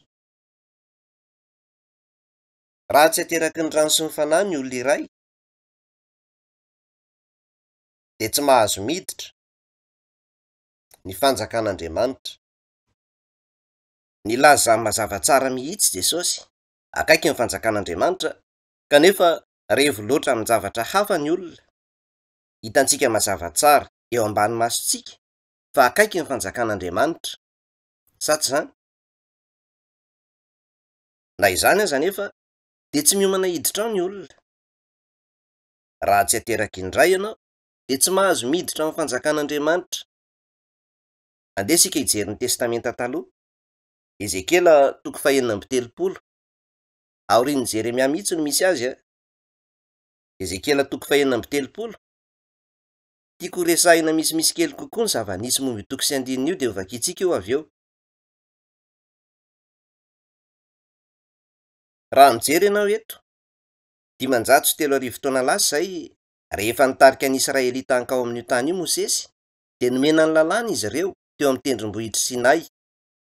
Raha tsy ateraky ny rano sy ny fanahy ny olona iray, dia tsy mahazo miditra ny fanjakan'Andriamanitra. Nilaza izany mazava tsara mihitsy Jesosy, akaiky ny fanjakan'Andriamanitra, kanefa revo loatra amin-javatra hafa ny olona. Hitantsika mazava tsara eo ambany masontsika fa akaiky ny fanjakan'Andriamanitra. Sa tsy izany? Na izany aza anefa, dia tsy miomana hiditra ao ny olona. Raha tsy ateraka indray ianao, dia tsy mahazo miditra ao amin'ny fanjakan'Andriamanitra. Andeha isika hijery ny Testamenta Taloha, Ezekiela toko fahenina amby telopolo. Aorian'i Jeremia mihitsy no misy azy a! Ezekiela toko fahenina amby telopolo. Tiako horesahina misimisy kely kokoa ny zava-nisy momba io toko sy andininy io dia hovakintsika io avy eo. Raha mijery ianao eto, 3500 taona lasa izay, rehefa nitarika ny Israelita hankao amin'io tany io Mosesy, dia nomena ny lalàna izy ireo teo amin'ny tendrombohitr'i Sinay,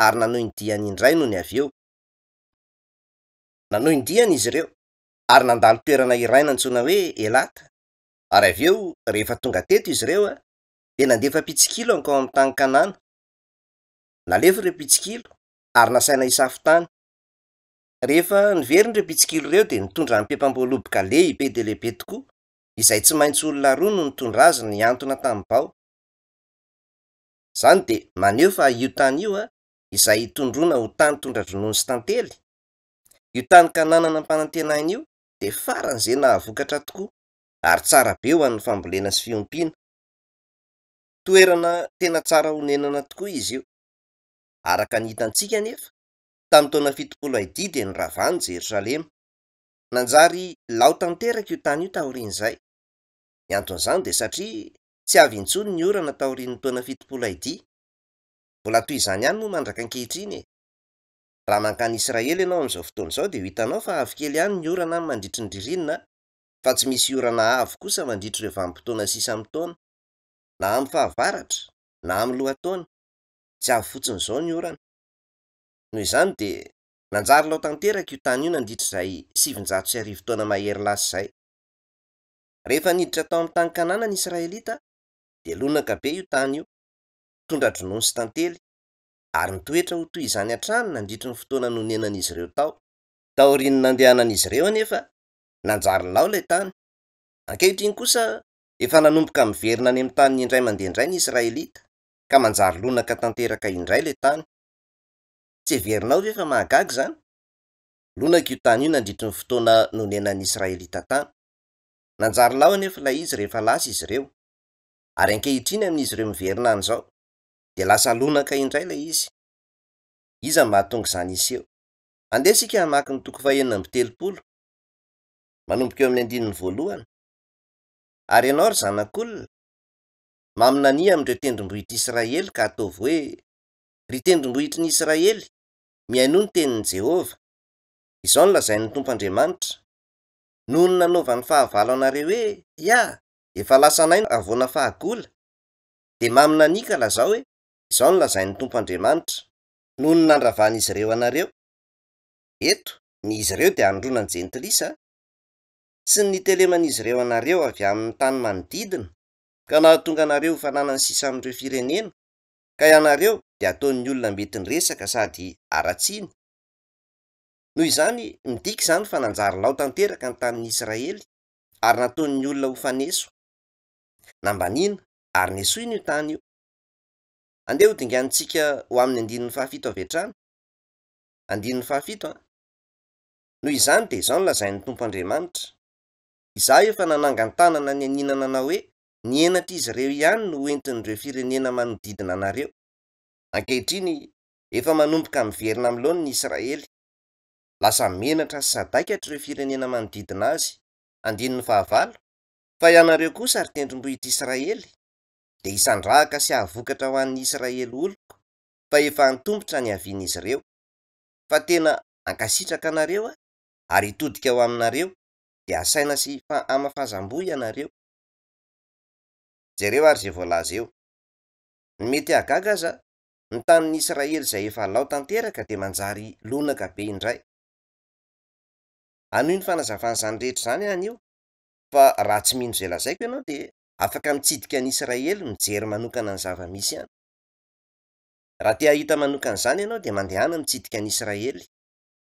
ary nanohy ny diany indray nony avy eo. Nanohy ny diany izy ireo, ary nandalo toerana iray nantsoina hoe Elata, ary avy eo, rehefa tonga teto izy ireo, dia nandefa mpitsikilo hankao amin'ny tany Kanana. Nalefa ireo mpitsikilo, ary nasaina hisafo tany. Rehefa niverina ireo mpitsikilo ireo dia nitondra ampempam-boaloboka lehibe dia lehibe tokoa, izay tsy maintsy olona roa no nitondra azy nihantona tamin'ny bao. Izany dia maneho fa io tany io, izay tondroina ho tany tondra-dronono sy tantely, io tany Kanana nampanantenaina io dia faran'izay nahavokatra tokoa ary tsara be ho an'ny fambolena sy fiompiana. Toerana tena tsara honenana tokoa izy io. Araka ny hitantsika anefa, tamin'ny taona 70 AD dia noravany Jerosalema. Nanjary lao tanteraka io tany io taorian'izay. Ny anton'izany dia satria tsy avy intsony ny orana taorian'ny taona 70 AD. Mbola toy izany ihany moa mandraka ankehitriny e! Raha mankany Israely ianao amin'izao fotoana izao dia ho hitanao fa avy kely ihany ny orana any mandritry ny ririnina fa tsy misy orana avy kosa mandritra ireo vanim-potoana sisa amin'ny taona, na amin'ny fahavaratra na amin'ny lohataona. Tsy avy fotsiny izao ny orana. Noho izany dia nanjary lao tanteraka io tany io nandritra izay 1900 taona mahery lasa izay. Rehefa niditra tao amin'ny tany Kanana ny Israelita dia lonaka be io tany io, tondra-dronono sy tantely, ary nitoetra ho toy izany hatrany nandritry ny fotoana nonenan'izy ireo tao. Taorian'ny nandehanan'izy ireo anefa, nanjary lao ilay tany. Ankehitriny kosa, efa nanomboka miverina any amin'ny taniny indray mandeha indray ny Israelita, ka manjary lonaka tanteraka indray ilay tany. Tsy heverinao ve fa mahagaga izany? Lonaka io tany io nandritry ny fotoana nonenan'ny Israelita tany. Nanjary lao anefa ilay izy rehefa lasa izy ireo. Ary ankehitriny amin'izy ireo miverina any izao, dia lasa lonaka indray ilay izy. Iza no mahatonga izany hiseho? Andeha isika hamaky ny toko fahenina amby telopolo, manomboka eo amin'ny andininy voalohany. Ary ianao, ry zanak'olona, maminania amin'ireo tendrombohitr'Israely ka ataovy hoe, Ry tendrombohitry ny Israely, mihainoa ny tenin'i Jehovah. Izao no lazain'ny Tompo Andriamanitra, Noho ny nanaovan'ny fahavalo anareo hoe, 'Hia, efa lasanay ny havoana fahagola', dia maminania ka lazao hoe, 'Izao no lazain'ny Tompo Andriamanitra, Noho ny nandravan'izy ireo anareo, eto, ny izy ireo dia anondroana ny Jentilisa, sy ny niteleman'izy ireo anareo avy amin'ny tany manodidina, ka nahatonga anareo ho fananany sisa amin'ireo firenena, ka ianareo dia ataon'ny olona mety niresaka sady haratsiany. Noho izany, midika izany fa nanjary lao tanteraka ny tanin'i Israely ary nataon'ny olona ho faneso. Nambaniana ary nesoina io tany io. Andeha hodinganintsika ho amin'ny andininy fahafito avy hatrany. Andininy fahafito an. Noho izany dia izao no lazain'ny Tompo Andriamanitra, Izaho efa nanangan-tanana nianiana nanao hoe, Ny henatr'izy ireo ihany no hoentin'ireo firenena manodidina anareo. Ankehitriny, efa manomboka miverina amin'ny laoniny Israely. Lasa menatra sy sadaikatra ireo firenena manodidina azy. Andininy fahavalo, Fa ianareo kosa, ry tendrombohitr'Israely, dia hisandrahaka sy hahavokatra ho an'ny Israely oloko, fa efa antomotra ny havian'izy ireo. Fa tena hankasitraka anareo aho, ary hitodika ho aminareo, dia hasaina sy hamafazam-boa ianareo. Jereo ary izay voalaza eo. Ny mety hahagaga aza, ny tanin'i Israely izay efa lao tanteraka dia manjary lonaka be indray. Hanohy ny fanazavana izany rehetra izany aho anio, fa raha tsy mino izay lazaiko ianao dia afaka mitsidika an'i Israely mijery manokana ny zava-misy any. Raha te hahita manokana izany ianao dia mandehana mitsidika an'i Israely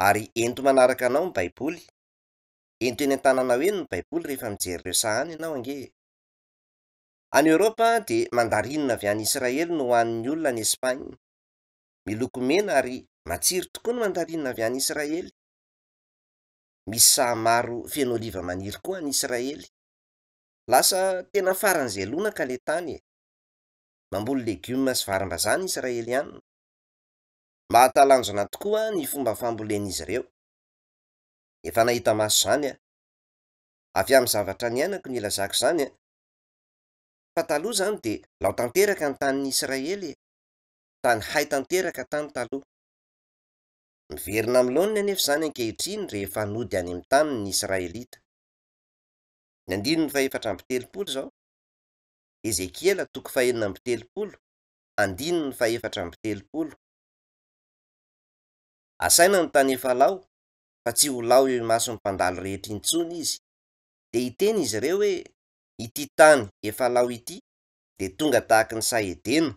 ary ento manaraka anao ny Baiboly. Ento eny an-tananao eny ny Baiboly rehefa mijery ireo saha any ianao ange e. Any Eoropa dia mandarinina avy any Israely no hohanin'ny olona any Espagne. Miloko mena ary matsiro tokoa ny mandarinina avy any Israely. Misy saha maro feno oliva maniry koa any Israely. Lasa tena faran'izay lonaka ilay tany e. Mamboly legioma sy varimbazaha ny Israelianina. Mahatalanjona tokoa ny fomba fambolen'izy ireo. Efa nahita maso izany aho. Avy amin'ny zavatra niainako no ilazako izany an! Fa taloha izany dia lao tanteraka ny tanin'i Israely e! Tany hay tanteraka tany taloha. Miverina amin'ny laoniny anefa izany ankehitriny rehefa nody any amin'ny taniny ny Israelita. Ny andininy fahefatra amby 30 izao, Ezekiela toko fahenina amby 30, andininy fahefatra amby 30. Asaina ny tany efa lao, fa tsy ho lao eo imason'ny mpandalo rehetra intsony izy, dia hiteny izy ireo hoe, Ity tany efa lao ity dia tonga tahaky ny saha Edena,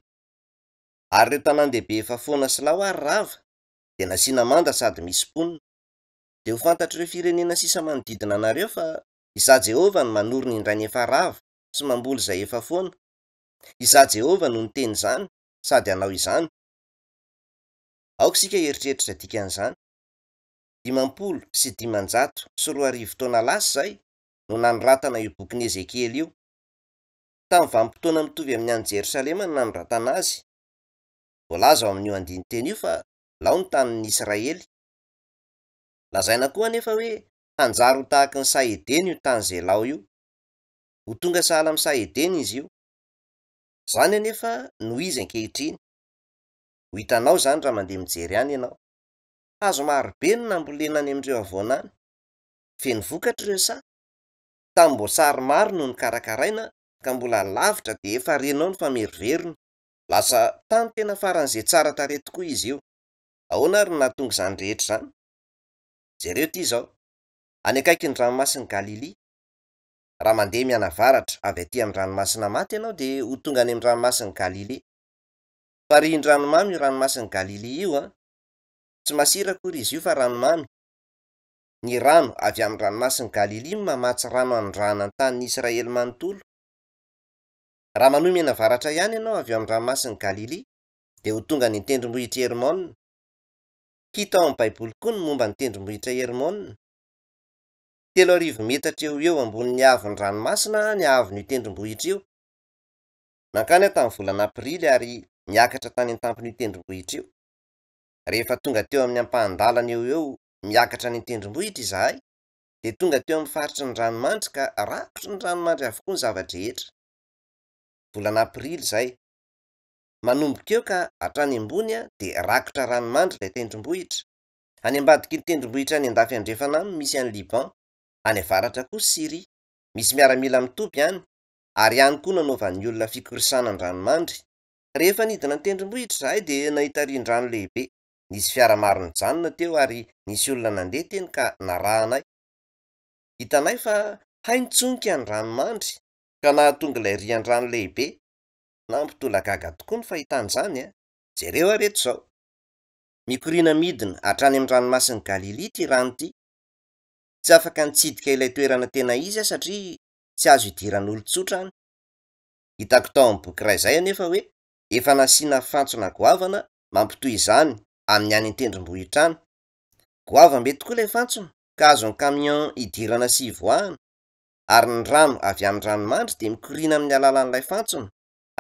ary ireo tanàn-dehibe efa foana sy lao ary rava dia nasiana manda sady misy mponina. Dia ho fantatr'ireo firenena sisa manodidina anareo fa Izaho Jehovah no manorina indray ny efa rava sy mamboly izay efa foana. Izaho Jehovah no niteny izany sady hanao izany. Aoka isika hieritreritra izay dikan'izany. 25 taona lasa izay no nanoratana io bokin'i Ezekiela io. Tamin'ny vanim-potoana mitovy amin'ny an'i Jerosalema no nanoratana azy. Voalaza ao amin'io andinin-teny io fa lao ny tanin'ny Israely. Lazaina koa anefa hoe hanjary ho tahaky ny saha Edena io tany izay lao io. Ho tonga sahala amin'ny saha Edena izy io. Izany anefa no izy ankehitriny. Ho hitanao izany raha mandeha mijery any ianao. Hazo maro be no nambolena any amin'ireo havoana any. Feno vokatra ireo saha. Tamim-boasary maro no nokarakaraina ka mbola lavitra dia efa renao ny fameriveriny. Lasa tany tena faran'izay tsara tarehy tokoa izy io. Ahoana ary no nahatonga izany rehetra izany? Jereo ity izao, any akaikin'ny Ranomasin'i Galilia. Raha mandeha mianavaratra avy aty amin'ny Ranomasina Maty ianao dia ho tonga any amin'ny Ranomasin'i Galilia. Farihin-dranomamy io Ranomasin'i Galilia io an! Tsy masira akory izy io fa ranomamy. Ny rano avy amin'ny Ranomasin'i Galilia no mamatsy rano hanondrahana ny tanin'i Israely manontolo. Raha manohy mianavaratra ihany ianao avy eo amin'ny Ranomasin'i Galilia dia ho tonga any an-tendrombohitr'i Hermona. Hita ao amin'ny Baiboly koa ny momba ny tendrombohitra Hermona. 3000 metatra eo ho eo ambonin'ny haavon'ny ranomasina ny haavon'io tendrombohitra io. Nankany aho tamin'ny volana Aprily ary niakatra tany an-tampon'io tendrombohitra io. Rehefa tonga teo amin'ny ampahan-dalana eo ho eo miakatra any an-tendrombohitra izahay, dia tonga teo amin'ny faritry ny ranomandry ka rakotry ny ranomandry avokoa ny zava-drehetra. Volana Aprily izay. Manomboka eo ka hatrany ambony dia rakotra ranomandry ilay tendrombohitra. Any ambadiky ny tendrombohitra any andafy andrefana any no misy an'i Liban, any avaratra kosa Syria. Misy miaramila mitoby any, ary any koa no anaovan'ny olona fikorisana an-dranomandry. Rehefa nidina ny tendrombohitra izahay dia nahita riandrano lehibe. Nisy fiara maro nijanona teo ary nisy olona nandeha teny ka narahanay. Hitanay fa hay nitsonika ny ranomandry ka nahatonga ilay riandrano lehibe. Nampitolagaga tokoa ny fahitana izany a! Jereo ary eto izao. Mikoriana midina hatrany amin'ny ranomasin'i Galilia ity rano ity. Tsy afaka nitsidika ilay toerana tena izy aho satria tsy azo idiran'olon-tsotra any. Hitako tao amin'ny boky iray izay anefa hoe efa nasiana fantsona goavana mampitohy izany amin'ny any an-tendrombohitra any. Goavam-be tokoa ilay fantsona ka azon'ny camion idirana sy ivoahana, ary ny rano avy amin'ny ranomandry dia mikoriana amin'ny alalan'ilay fantsona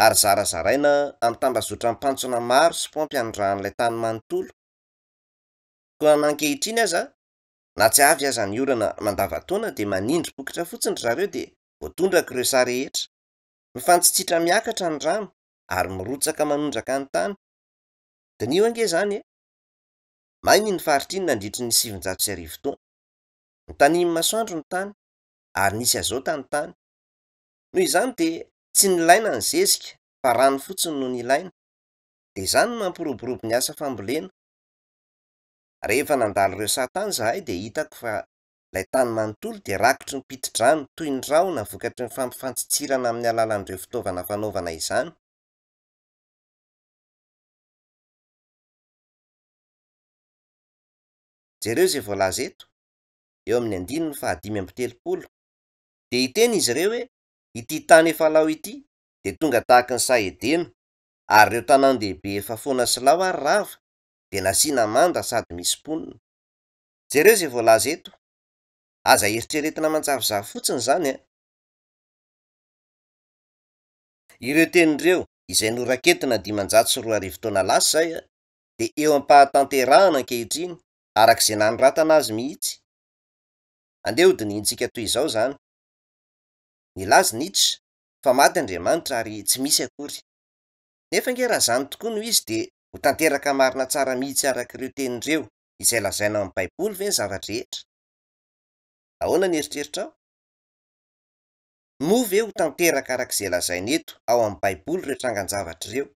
ary zarazaraina amin'ny tambazotram-pantsona maro sy paompy anondrahan'ilay tany manontolo. Koa na ankehitriny aza, na tsy avy aza ny orana mandavantaona dia manindry bokotra fotsiny ry zareo dia voatondraka ireo saha rehetra. Mifantsitsitra miakatra ny rano ary mirotsaka manondraka ny tany. Diniho ange izany e! Maina iny faritra iny nandritry ny 1900 taona. Notanihin'ny masoandro ny tany ary nisy azota ny tany. Noho izany dia tsy nilaina ny zezika fa rano fotsiny no nilaina. Dia izany no mampiroborobo ny asa fambolena. Rehefa nandalo ireo saha tany izahay dia hitako fa ilay tany manontolo dia rakotry ny piti-drano toy ny rahona vokatry ny fampifantsitsirana amin'ny alalan'ireo fitaovana fanaovana izany. Jereo izay voalaza eto, eo amin'ny andininy faha-35. Dia hiteny izy ireo hoe, Ity tany efa lao ity dia tonga tahaky ny saha Edena, ary ireo tanàn-dehibe efa foana sy lao ary rava dia nasiana manda sady misy mponina. Jereo izay voalaza eto. Aza eritreretina manjavozavo fotsiny izany an! Ireo teny ireo, izay noraketina 2500 taona lasa izay, dia eo am-pahatanterahana ankehitriny, araka izay nanoratana azy mihitsy. Andeha hodinihintsika toy izao izany. Nilaza Nietzsche fa maty Andriamanitra ary tsy misy akory. Nefa ange raha izany tokoa no izy dia ho tanteraka marina tsara mihitsy araka ireo teny ireo izay lazaina ao amin'ny Baiboly ve ny zava-drehetra? Ahoana ny eritreritrao? Moa ve ho tanteraka araka izay lazaina eto ao amin'ny Baiboly ireo trangan-javatra ireo?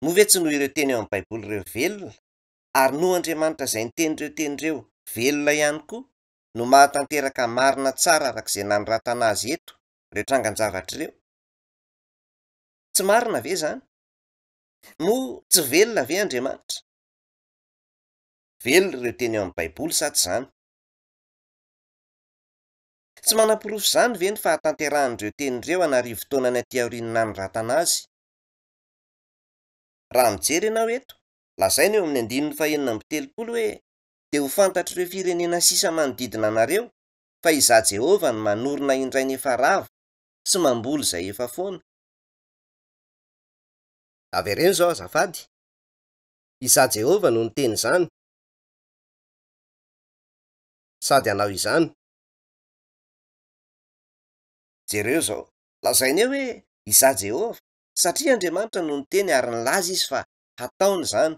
Moa ve tsy noho ireo teny ao amin'ny Baiboly ireo velona, ary noho Andriamanitra izay niteny ireo teny ireo velona ihany koa, no mahatanteraka marina tsara araka izay nanoratana azy eto ireo trangan-javatra ireo? Tsy marina ve izany? Moa tsy velona ve Andriamanitra? Velona ireo teny ao amin'ny Baiboly sa tsy izany? Tsy manaporofo izany ve ny fahatanterahan'ireo teny ireo an'arivo taonany aty aorian'ny nanoratana azy? Raha mijery ianao eto, lazaina eo amin'ny andininy fahenina amby telopolo hoe, Dia ho fantatr'ireo firenena sisa manodidina anareo fa Izaho Jehovah no manorina indray ny efa rava sy mamboly izay efa foana. Avereno izao azafady. Izaho Jehovah no niteny izany, sady hanao izany. Jereo izao, lazaina eo hoe, Izaho Jehovah, satria Andriamanitra no niteny ary nilaza Izy fa hataony izany.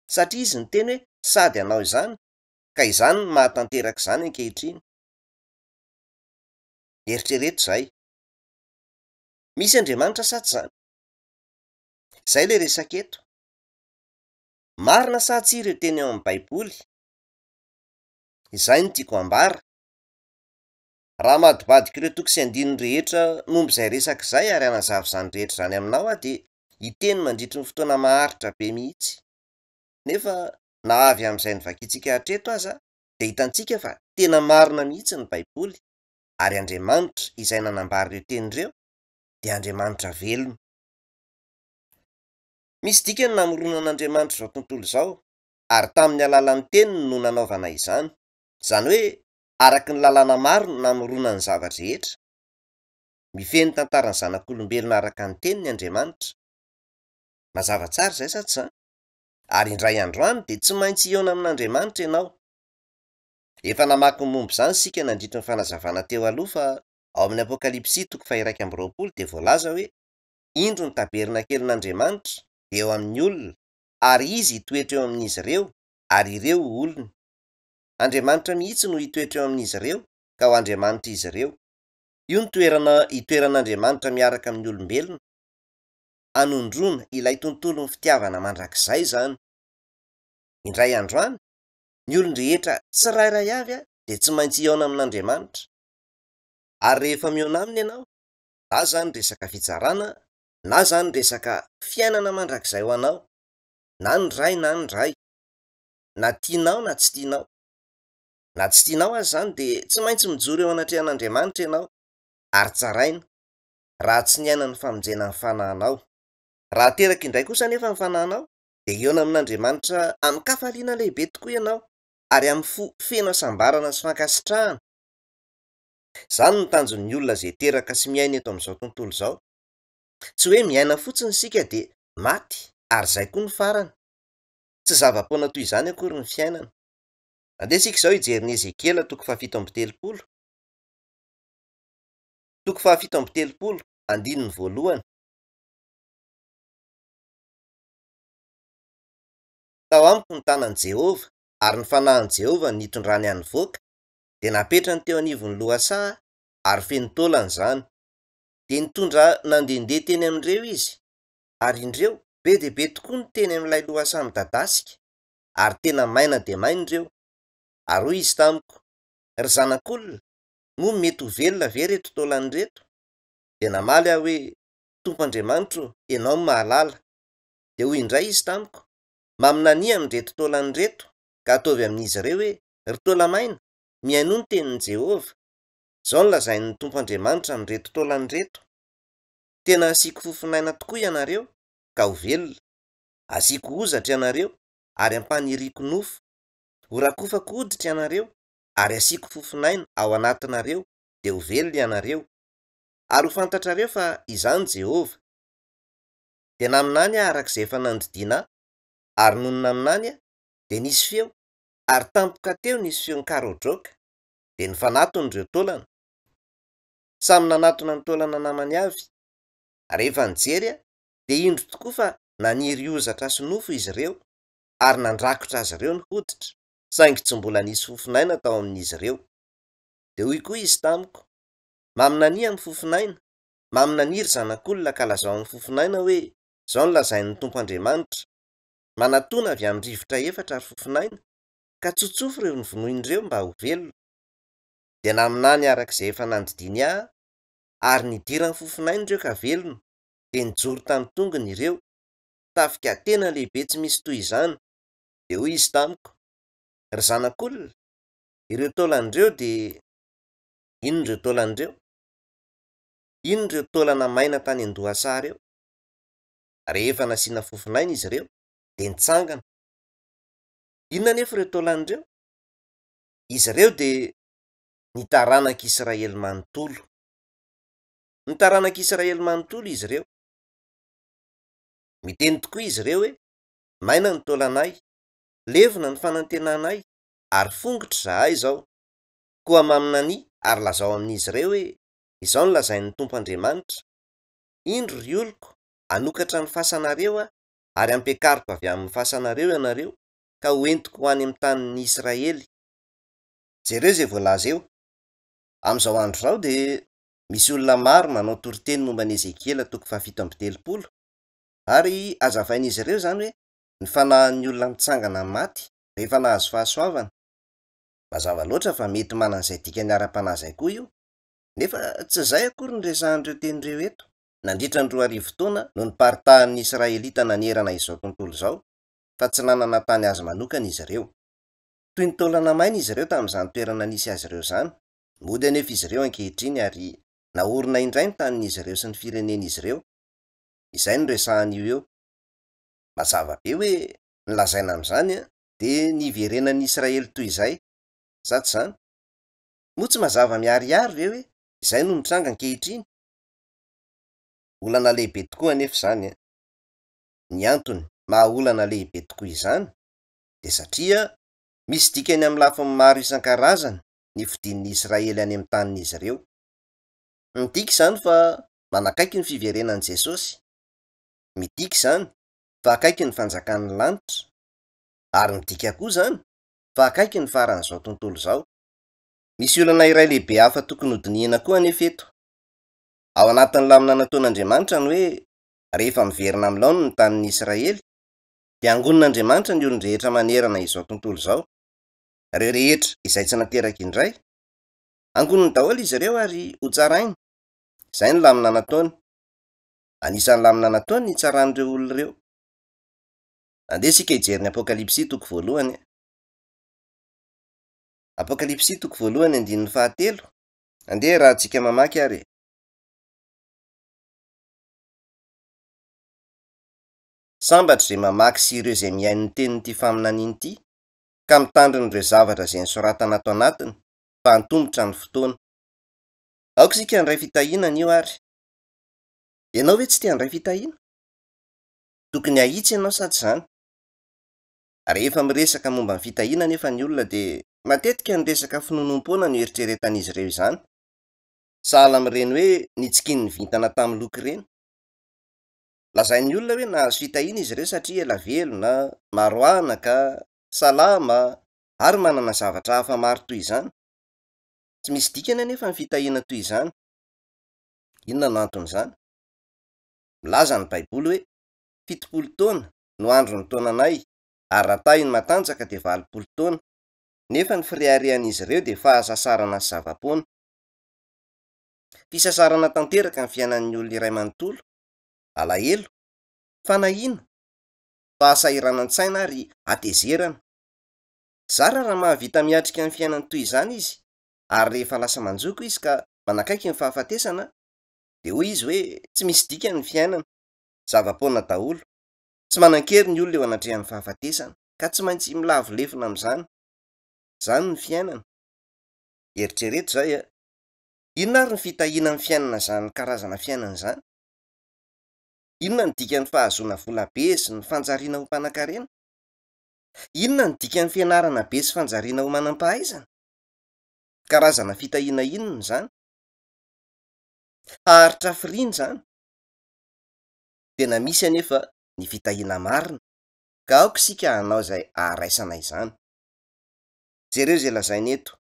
Satria Izy niteny hoe sady hanao izany, ka izany no mahatanteraka izany ankehitriny. Eritrereto izay. Misy Andriamanitra sa tsy izany? Izay ilay resaka eto. Marina sa tsia ireo teny ao amin'ny Baiboly? Izay no tiako hambara. Raha hamadibadika ireo toko sy andininy rehetra momba izay resaka izay ary hanazava izany rehetra izany aminao aho dia hiteny mandritry ny fotoana maharitra be mihitsy. Nefa na avy amin'izay novakintsika hatreto aza dia hitantsika fa tena marina mihitsy ny Baiboly ary Andriamanitra izay nanambara ireo teny ireo dia Andriamanitra velona. Misy dikany namoronan'Andriamanitra izao tontolo izao ary tamin'ny alalan'ny teniny no nanaovana izany. Izany hoe araka ny lalàna maro no namoronany ny zava-drehetra. Mifehy ny tantaran'ny zanak'olombelona araka ny teniny Andriamanitra. Mazava tsara izay sa tsy izany? Ary indray andro any dia tsy maintsy hihaona amin'Andriamanitra ianao. Efa namaky ny momba izany isika nandritry ny fanazavana teo aloha fa ao amin'ny Apokalypsy toko faha-21 dia voalaza hoe, Indro ny tabernakelin'Andriamanitra dia eo amin'ny olona, ary Izy hitoetra eo amin'izy ireo, ary ireo ho olony. Andriamanitra mihitsy no hitoetra eo amin'izy ireo, ka ho Andriamanitr'izy ireo. Io no toerana hitoeran'Andriamanitra miaraka amin'ny olombelona. Anondroana ilay tontolon'ny fitiavana mandrakizay izany. Indray andro any, ny olon-drehetra tsirairay avy dia tsy maintsy hihaona amin'Andriamanitra. Ary rehefa mihaona aminy ianao, na izany resaka fitsarana, na izany resaka fiainana mandrakizay ho anao, Na ny ray na ny ray. Na tianao na tsy tianao. Na tsy tianao aza izany dia tsy maintsy mijoro eo anatrehan'Andriamanitra ianao ary tsaraina raha tsy niaina ny famonjena ny fanahinao. Raha teraka indray kosa anefa ny fanahinao dia hihaona amin'Andriamanitra amin-kafaliana lehibe tokoa ianao ary amin'ny fo feno hasambarana sy fankasitrahana. Izany no tanjon'ny olona izay teraka sy miaina eto amin'izao tontolo izao. Tsy hoe miaina fotsiny isika dia maty ary izay koa no farany. Tsy zava-poana toy izany akory ny fiainana. Andeha isika izao hijery ny Ezekiela toko fahafito amby telopolo. Toko fahafito amby telopolo, andininy voalohany. Tao amiko ny tanan'i Jehovah, ary ny fanahin'i Jehovah no nitondrany ahy nivoaka, dia napetrany teo anivon'ny lohasaha, ary feno taolana izany. Dia nitondra nandehandeha teny amin'ireo izy, ary indreo, be dia be tokoa ny teny amin'ilay lohasaha midadasika, ary tena maina dia maina ireo. Ary hoy izy tamiko, Ry zanak'olona, moa mety ho velona ve ireto taolana ireto? Dia namaly aho hoe, Tompo Andriamanitro ô, Ianao no mahalala. Dia hoy indray izy tamiko, Maminania amin'ireto taolana ireto, ka ataovy amin'izy ireo hoe, Ry taola-maina, mihainoa ny tenin'i Jehovah. Izao no lazain'ny Tompo Andriamanitra amin'ireto taolana ireto, Tena hasiako fofon'aina tokoa ianareo, ka ho velona. Hasiako hozatra ianareo, ary hampaniriako nofo. Horakofako hoditra ianareo, ary hasiako fofon'aina ao anatinareo, dia ho velona ianareo. Ary ho fantatrareo fa Izaho no Jehovah. Dia naminany aho araka izay efa nandidiana ahy, ary nony naminany aho, dia nisy feo, ary tampoka teo nisy feon-karoadraoka, dia nifanatona ireo taolana. Samy nanatona ny taolana namany avy. Rehefa nijery aho, dia indro tokoa fa naniry hozatra sy nofo izy ireo, ary nandrakotra azy ireo ny hoditra, saingy tsy mbola nisy fofon'aina tao amin'izy ireo. Dia hoy koa izy tamiko, Maminania amin'ny fofon'aina, maminania ry zanak'olona ka lazao amin'ny fofon'aina hoe, Izao no lazain'ny Tompo Andriamanitra, Manatòna avy amin'ny rivotra efatra ry fofon'aina, ka tsotsofy ireo novonoina ireo mba ho velona. Dia naminany araka izay efa nandidiany ahy aho, ary nidiran'ny fofon'aina ireo ka velona, dia nijoro tamin'ny tongony ireo, tafika tena lehibe tsy misy toy izany. Dia hoy izy tamiko, Ry zanak'olona, ireo taolana ireo dia. Inona ireo taolana ireo? Inona ireo taolana maina tany an-dohasaha ireo? Rehefa nasiana fofon'aina izy ireo, dia nitsangana. Inona anefa ireo taolana ireo? Izy ireo dia ny taranak'Israely manontolo. Ny taranak'Israely manontolo izy ireo. Miteny tokoa izy ireo hoe, Maina ny taolanay, levona ny fanantenanay, ary fongotra izahay izao. Koa maminania ary lazao amin'izy ireo hoe, Izao no lazain'ny Tompo Andriamanitra, Indro, ry oloko, hanokatra ny fasanareo Aho, ary hampiakariko avy amin'ny fasanareo ianareo, ka ho entiko ho any amin'ny tanin'ny Israely. Jereo izay voalaza eo. Amin'izao andro izao dia misy olona maro manao toriteny momba an'i Ezekiela toko fahafito amby telopolo, ary hazavain'izy ireo izany hoe ny fanahin'ny olona mitsangana amin'ny maty rehefa nahazo fahasoavana. Mazava loatra fa mety manana izay dikany ara-panahy izay koa io, nefa tsy izay akory no resahan'ireo teny ireo eto. Nandritra ny 2000 taona no niparitahan'ny Israelita nanerana izao tontolo izao, fa tsy nanana tany azy manokana izy ireo. Toy ny taolana maina izy ireo tamin'izany toerana nisy azy ireo izany. Mody anefa izy ireo ankehitriny ary naorina indray ny tanin'izy ireo sy ny firenen'izy ireo. Izay no resahan'io eo. Mazava be hoe ny lazaina amin'izany dia ny hiverenan'ny Israely toy izay, sa tsy izany? Moa tsy mazava miharihary ve hoe izay no mitranga ankehitriny? Olana lehibe tokoa anefa izany an! Ny antony maha olana lehibe tokoa izany dia satria misy dikany amin'ny lafiny maro isan-karazany ny fodian'ny Israely any amin'ny tanin'izy ireo. Midika izany fa manakaiky ny fiverenan'i Jesosy. Midika izany fa akaiky ny fanjakan'ny lanitra. Ary midika koa izany fa akaiky ny faran'izao tontolo izao. Misy olana iray lehibe hafa tokony hodinihina koa anefa eto. Ao anatin'ny lamina nataon'Andriamanitra ny hoe rehefa miverina amin'ny laoniny ny tanin'ny Israely, dia hangonin'Andriamanitra ny olon-drehetra manerana izao tontolo izao, ireo rehetra izay tsy nateraka indray. Hangoniny daholo izy ireo ary hotsarainy. Izay no lamina nataony. Anisan'ny lamina nataony ny hitsaran'ireo olona ireo. Andeha isika hijery ny Apokalypsy toko voalohany. Apokalypsy toko voalohany andininy fahatelo. Andeha iarahantsika mamaky ary e. Sambatra izay mamaky sy ireo izay mihaino ny tenin'ity faminaniana ity, ka mitandrina ireo zavatra izay nosoratana ato anatiny, fa antomotra ny fotoana. Aoka isika handray fitahiana anio ary. Ianao ve tsy te handray fitahiana? Tokony hahitsy ianao sa tsy izany? Rehefa miresaka momba ny fitahiana anefa ny olona dia matetika ny resaka finoanoam-poana no eritreretan'izy ireo izany. Sahala amin'ireny hoe nitsikian'ny vintana tamin'ny loko ireny. Lazain'ny olona hoe nahazo fitahiana izy ireo satria ela velona, maro anaka, salama, ary manana zavatra hafa maro toy izany. Tsy misy dikany anefa ny fitahiana toy izany. Inona no anton'izany? Milaza ny Baiboly hoe, 70 taona no andron'ny taonanay, ary raha tahiny matanjaka dia 80 taona, nefa ny fireharehan'izy ireo dia fahasasarana sy zava-poana. Fisasarana tanteraka ny fiainan'ny olona iray manontolo, alahelo, fanahiana, fahasahiranan-tsaina ary hatezerana. Zara raha mahavita miatrika ny fiainany toy izany izy, ary rehefa lasa manjoko izy ka manakaiky ny fahafatesana, dia hoy izy hoe tsy misy dikany ny fiainana, zava-poana daholo. Tsy manan-kery ny olona eo anatrehan'ny fahafatesana, ka tsy maintsy milavo lefona amin'izany. Izany ny fiainana. Eritrereto izay a! Inona ary ny fitahiana amin'ny fiainana izany karazana fiainana izany? Inona no dikan'ny fahazoana vola be sy ny fanjariana ho mpanankarena? Inona no dikan'ny fianarana be sy fanjariana ho manam-pahaizana? Karazana fitahiana inona izany? Haharitra hafiriana izany? Tena misy anefa ny fitahiana marina, ka aoka isika hanao izay haharaisana izany. Jereo izay lazainy eto,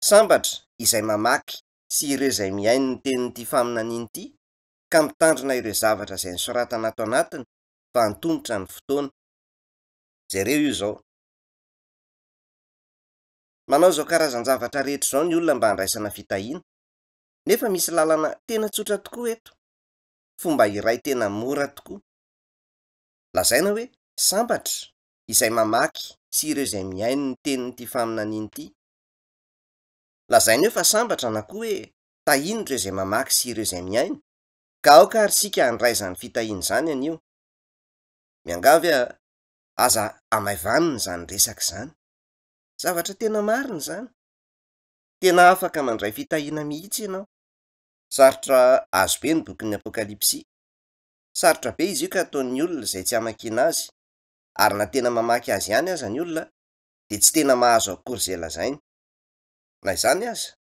Sambatra izay mamaky sy ireo izay mihaino ny tenin'ity faminaniana ity, ka mitandrina ireo zavatra izay nosoratana ato anatiny, fa antomotra ny fotoana. Jereo io izao. Manao izao karazan-javatra rehetra izao ny olona mba handraisana fitahiana. Nefa misy lalana tena tsotra tokoa eto. Fomba iray tena mora tokoa. Lazaina hoe sambatra izay mamaky sy ireo izay mihaino ny tenin'ity faminaniana ity. Lazaina eo fa sambatra na koa hoe tahiana ireo izay mamaky sy ireo izay mihaino, ka aoka ary isika handray izany fitahiana izany anio. Miangavy aho, aza hamaivanina izany resaka izany. Zavatra tena marina izany. Tena afaka mandray fitahiana mihitsy ianao. Sarotra azo be ny bokin'ny Apokalypsy. Sarotra be izy io ka ataon'ny olona izay tsy hamakiana azy, ary na tena mamaky azy ihany aza ny olona dia tsy tena mahazo akory izay lazainy. Na izany aza,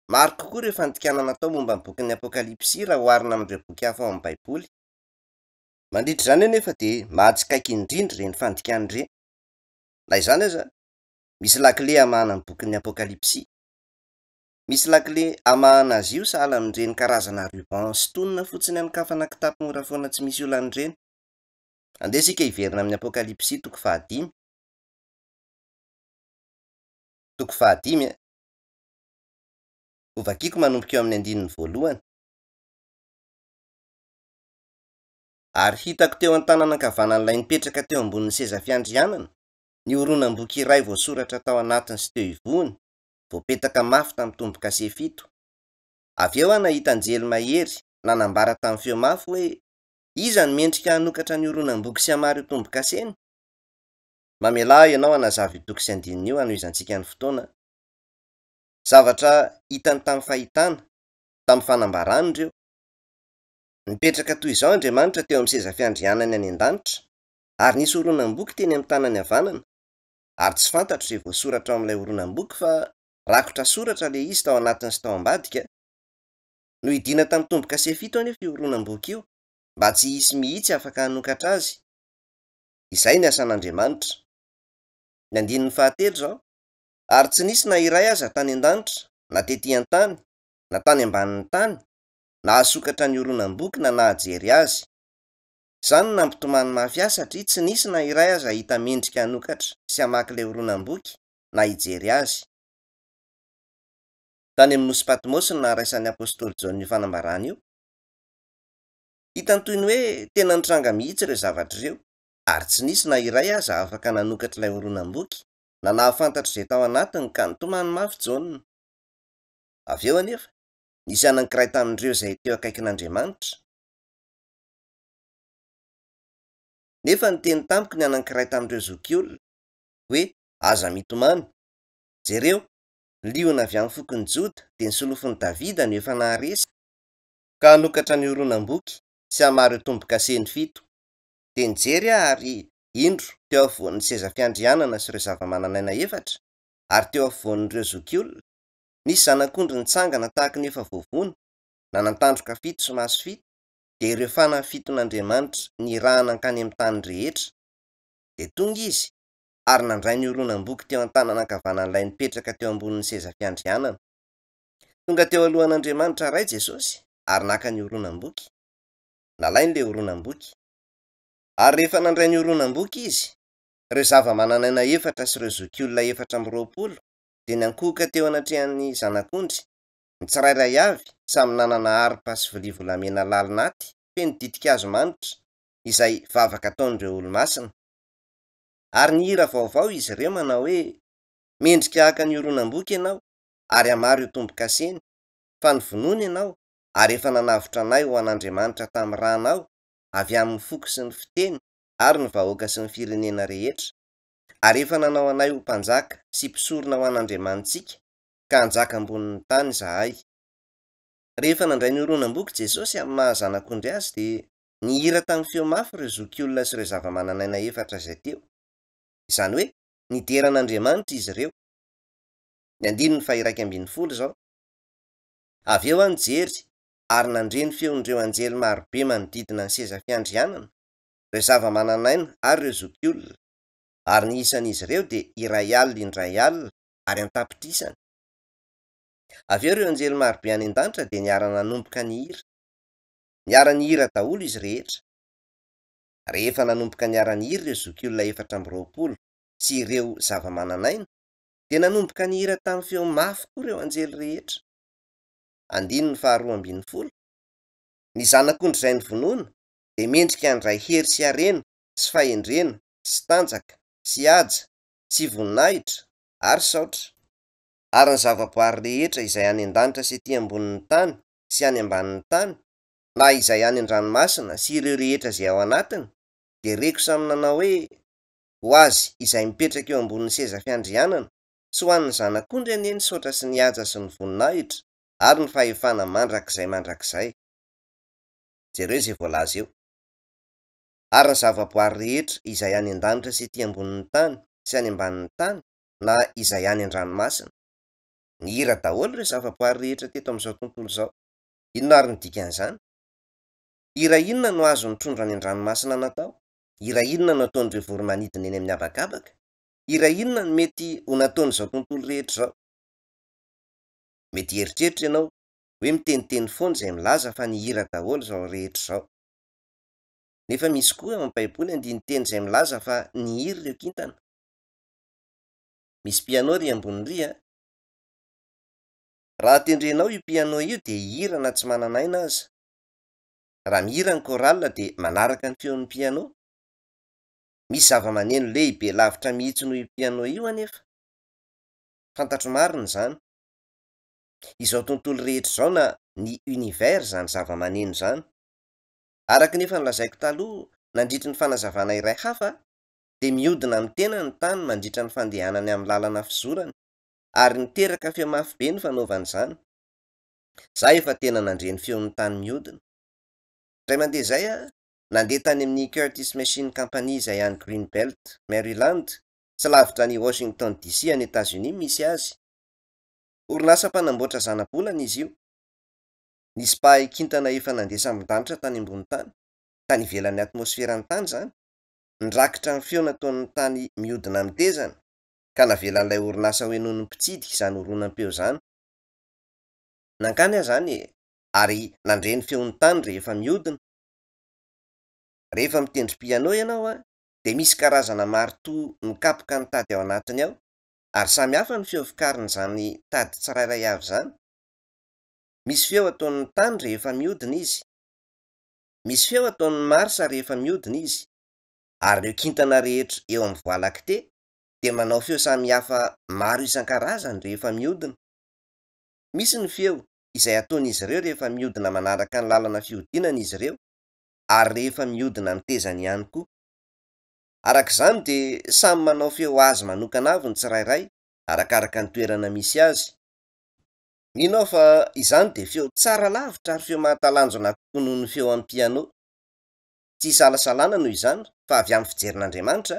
maro kokoa ireo fandikana natao momba ny bokin'ny Apokalypsy raha oharina amin'ireo boky hafa ao amin'ny Baiboly. Mandritra izany anefa dia mahatsikaiky indrindra ireny fandikana ireny. Na izany aza, misy lakile hamahana ny bokin'ny Apokalypsy. Misy lakile hamahana azy io sahala amin'ireny karazana ruban sintonina fotsiny anokafana kitapo mora foana tsy misy olana ireny. Andeha isika hiverina amin'ny Apokalypsy toko fahadimy. Toko fahadimy a. Hovakiko manomboka eo amin'ny andininy voalohany. Ary hitako teo an-tanana ankavanan'ilay nipetraka teo ambonin'ny seza fiandrianana ny horonam-boky iray voasoratra tao anatiny sy teo ivohony, voapetaka mafy tamin'ny tombo-kase fito. Avy eo aho nahita anjely mahery nanambara tamin'ny feo mafy hoe, Iza no mendrika hanokatra ny horonam-boky sy hamaha ireo tombo-kaseny? Mamelà ahy ianao hanazava io toko sy andininy io hanohizantsika ny fotoana. Zavatra hitany tamin'ny fahitana, tamin'ny fanambarany ireo. Nipetraka toy izao Andriamanitra teo amin'ny seza fiandrianany any an-danitra, ary nisy horonam-boky teny amin'ny tanany havanana, ary tsy fantatro izay voasoratra ao amin'ilay horonam-boky fa rakotra soratra ilay izy tao anatiny sy tao ambadika. Nohidiana tamin'ny tombo-kase fito anefa io horonam-boky io, mba tsy hisy mihitsy afaka hanokatra azy. Izay ny asan'Andriamanitra. Ny andininy fahatelo izao, Ary tsy nisy na iray aza tany an-danitra, na tetỳ an-tany, na tany ambanin'ny tany, nahasokatra ny horonam-boky na nahajery azy. Izany no nampitomany mafy ahy satria tsy nisy na iray aza hita mendrika hanokatra sy hamaky ilay horonam-boky na hijery azy. Tany amin'ny nosy Patmosy no naharaisan'ny apostoly Jaona io fanambarana io. Hitany toy ny hoe tena nitranga mihitsy ireo zavatra ireo, ary tsy nisy na iray aza afaka nanokatra ilay horonam-boky na nahafantatra izay tao anatiny ka nitomany mafy Jaona. Avy eo anefa, nisy anankiray tamin'ireo izay teo akaikin'Andriamanitra. Nefa niteny tamiko ny anankiray tamin'ireo zokiolona, hoe, Aza mitomany. Jereo, ny liona avy amin'ny fokon'i Joda, dia ny solofon'i Davida no efa naharesy, ka hanokatra ny horonam-boky sy hamaha ireo tombo-kaseny fito. Dia nijery aho ary, indro, teo afovoan'ny seza fiandrianana sy ireo zava-manan'aina efatra, ary teo afovoan'ireo zokiolona, nisy zanak'ondry nitsangana tahaka ny efa voavono, nanan-tandroka fito sy maso fito, dia ireo fanahy fiton'Andriamanitra nirahana hankany amin'ny tany rehetra. Dia tonga izy, ary nandray ny horonam-boky teo an-tanana ankavanan'ilay nipetraka teo ambonin'ny seza fiandrianana. Tonga teo alohan'Andriamanitra Ray Jesosy ary naka ny horonam-boky. Nalainy ilay horonam-boky. Ary rehefa nandray ny horonam-boky Izy, ireo zava-manan'aina efatra sy ireo zokiolona 24 dia niankohoka teo anatrehan'ny Zanak'ondry, ny tsirairay avy samy nanana harpa sy vilia volamena lalina aty feno ditin-kazo manitra, izay vavaka ataon'ireo olo-masina. Ary nihira vaovao izy ireo manao hoe, Mendrika haka ny horonam-boky ianao, ary hamaha ireo tombo-kaseny, fa novonoina ianao, ary efa nanavotra anay ho an'Andriamanitra tamin'ny rànao, avy amin'ny foko sy ny fiteny ary ny vahoaka sy ny firenena rehetra, ary efa nanao anay ho mpanjaka sy mpisorona ho an'Andriamanitsika, ka hanjaka ambonin'ny tany izahay. Rehefa nandray ny horonam-boky Jesosy amin'ny maha Zanak'ondry Azy, dia nihira tamin'ny feo mafy ireo zokiolona sy ireo zava-manan'aina efatra izay teo. Izany hoe, nidera an'Andriamanitra izy ireo. Ny andininy faha-11 izao. Avy eo aho nijery ary nandre ny feon'ireo anjely marobe manodidina ny seza fiandrianana, ireo zava-manan'aina ary ireo zokiolona, ary ny isan'izy ireo dia 1000 indray alina ary an-tapitrisany. Avy eo ireo anjely marobe any an-danitra dia niara-nanomboka nihira. Niara-nihira daholo izy rehetra. Rehefa nanomboka niara-nihira ireo zokiolona 24 sy ireo zava-manan'aina, dia nanomboka nihira tamin'ny feo mafy koa ireo anjely rehetra. Andininy faharoa ambin'ny folo. Ny zanak'ondry izay novonoina dia mendrika handray hery sy harena sy fahendrena sy tanjaka sy haja sy voninahitra ary saotra. Ary ny zavaboary rehetra izay any an-danitra sy ety ambonin'ny tany sy any ambanin'ny tany na izay any an-dranomasina sy ireo rehetra izay ao anatiny dia reko samy nanao hoe, Ho azy izay mipetraka eo ambonin'ny seza fiandrianana sy ho an'ny zanak'ondry anie ny saotra sy ny haja sy ny voninahitra ary ny fahefana mandrakizay mandrakizay. Jereo izay voalaza eo. Ary ny zavaboary rehetra izay any an-danitra sy ety ambonin'ny tany sy any ambanin'ny tany na izay any an-dranomasina. Nihira daholo ireo zavaboary rehetra teto amin'izao tontolo izao. Inona ary no dikan'izany? Hira inona no azon'ny trondro any an-dranomasina natao? Hira inona no ataon'ireo voro-manidina eny amin'ny habakabaka? Hira inona no mety ho nataon'izao tontolo rehetra izao? Mety hieritreritra ianao hoe miteniteny foana izay milaza fa nihira daholo izao rehetra izao. Nefa misy koa ao amin'ny Baiboly andinin-teny izay milaza fa nihira ireo kintana. Misy piano ry ambony ry a! Raha tendrenao io piano io dia hihira na tsy manana aina aza. Raha mihira ny chorale dia manaraka ny feon'ny piano. Misy zava-maneno lehibe lavitra mihitsy noho io piano io anefa. Fantatro marina izany. Izao tontolo rehetra izao na ny univers izany zava-maneno izany. Araka ny efa nolazaiko taloha nandritry ny fanazavana iray hafa dia mihodina amin'ny tena ny tany mandritra ny fandehanany amin'ny lalana fizorany ary niteraka feo mafy be ny fanaovana izany. Za efa tena nandre ny feon'ny tany mihodina. Indray mandeha izay aho, nandeha tany amin'ny Curtis Machine Company izay any Greenbelt, Maryland, tsy lavitra an'i Washington DC any Etazonia misy azy. Orinasa mpanamboatra zanabolana izy io. Nisy mpahay kintana efa nandeha sambon-danitra tany ambony tany, tany ivelan'ny atmosferan'ny tany izany, nirakitra ny feo nataon'ny tany mihodina amin'ny tezany, ka navelan'ilay orinasa ho henoin'ny mpitsidika izany horonam-peo izany. Nankany aho izany e, ary nandre ny feon'ny tany rehefa mihodina. Rehefa mitendry piano ianao an, dia misy karazana maritoa mikapoka ny tady ao anatiny ao, ary samy hafa ny feo vokarin'izany tady tsirairay avy izany. Misy feo ataon'ny tany rehefa mihodina izy. Misy feo ataon'i Mars rehefa mihodina izy, ary ireo kintana rehetra eo amin'ny Voie lactée dia manao feo samihafa maro isan-karazany rehefa mihodina. Misy ny feo izay ataon'izy ireo rehefa mihodina manaraka ny lalana fihodinana izy ireo, ary rehefa mihodina amin'ny tezany ihany koa. Araka izany dia samy manao feo azy manokana avy ny tsirairay arakaraka ny toerana misy azy. Mino aho fa izany dia feo tsara lavitra ary feo mahatalanjona kokoa noho ny feo amin'ny piano. Tsy isalasalana noho izany fa avy amin'ny fijerin'Andriamanitra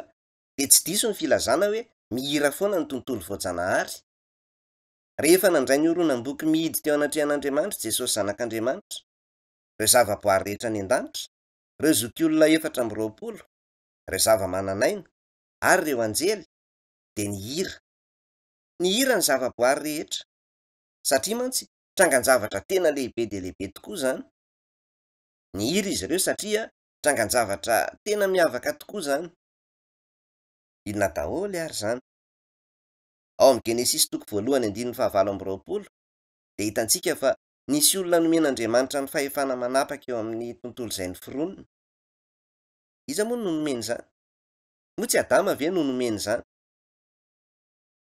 dia tsy diso ny filazana hoe mihira foana ny tontolo voajanahary. Rehefa nandray ny horonam-boky mihidy teo anatrehan'Andriamanitra Jesosy Zanak'Andriamanitra, ireo zavaboary rehetra any an-danitra, ireo zokiolona 24, ireo zava-manan'aina, ary ireo anjely, dia nihira. Nihira ny zavaboary rehetra. Satria mantsy, trangan-javatra tena lehibe dia lehibe tokoa izany. Nihira izy ireo satria trangan-javatra tena miavaka tokoa izany. Inona daholo àry izany? Ao amin'ny Genesisy toko voalohany andininy fahavalo amby roapolo dia hitantsika fa nisy olona nomen'Andriamanitra ny fahefana manapaka eo amin'ny tontolo izay noforoniny. Iza moa no nomeny izany? Moa tsy Adama ve no nomeny izany?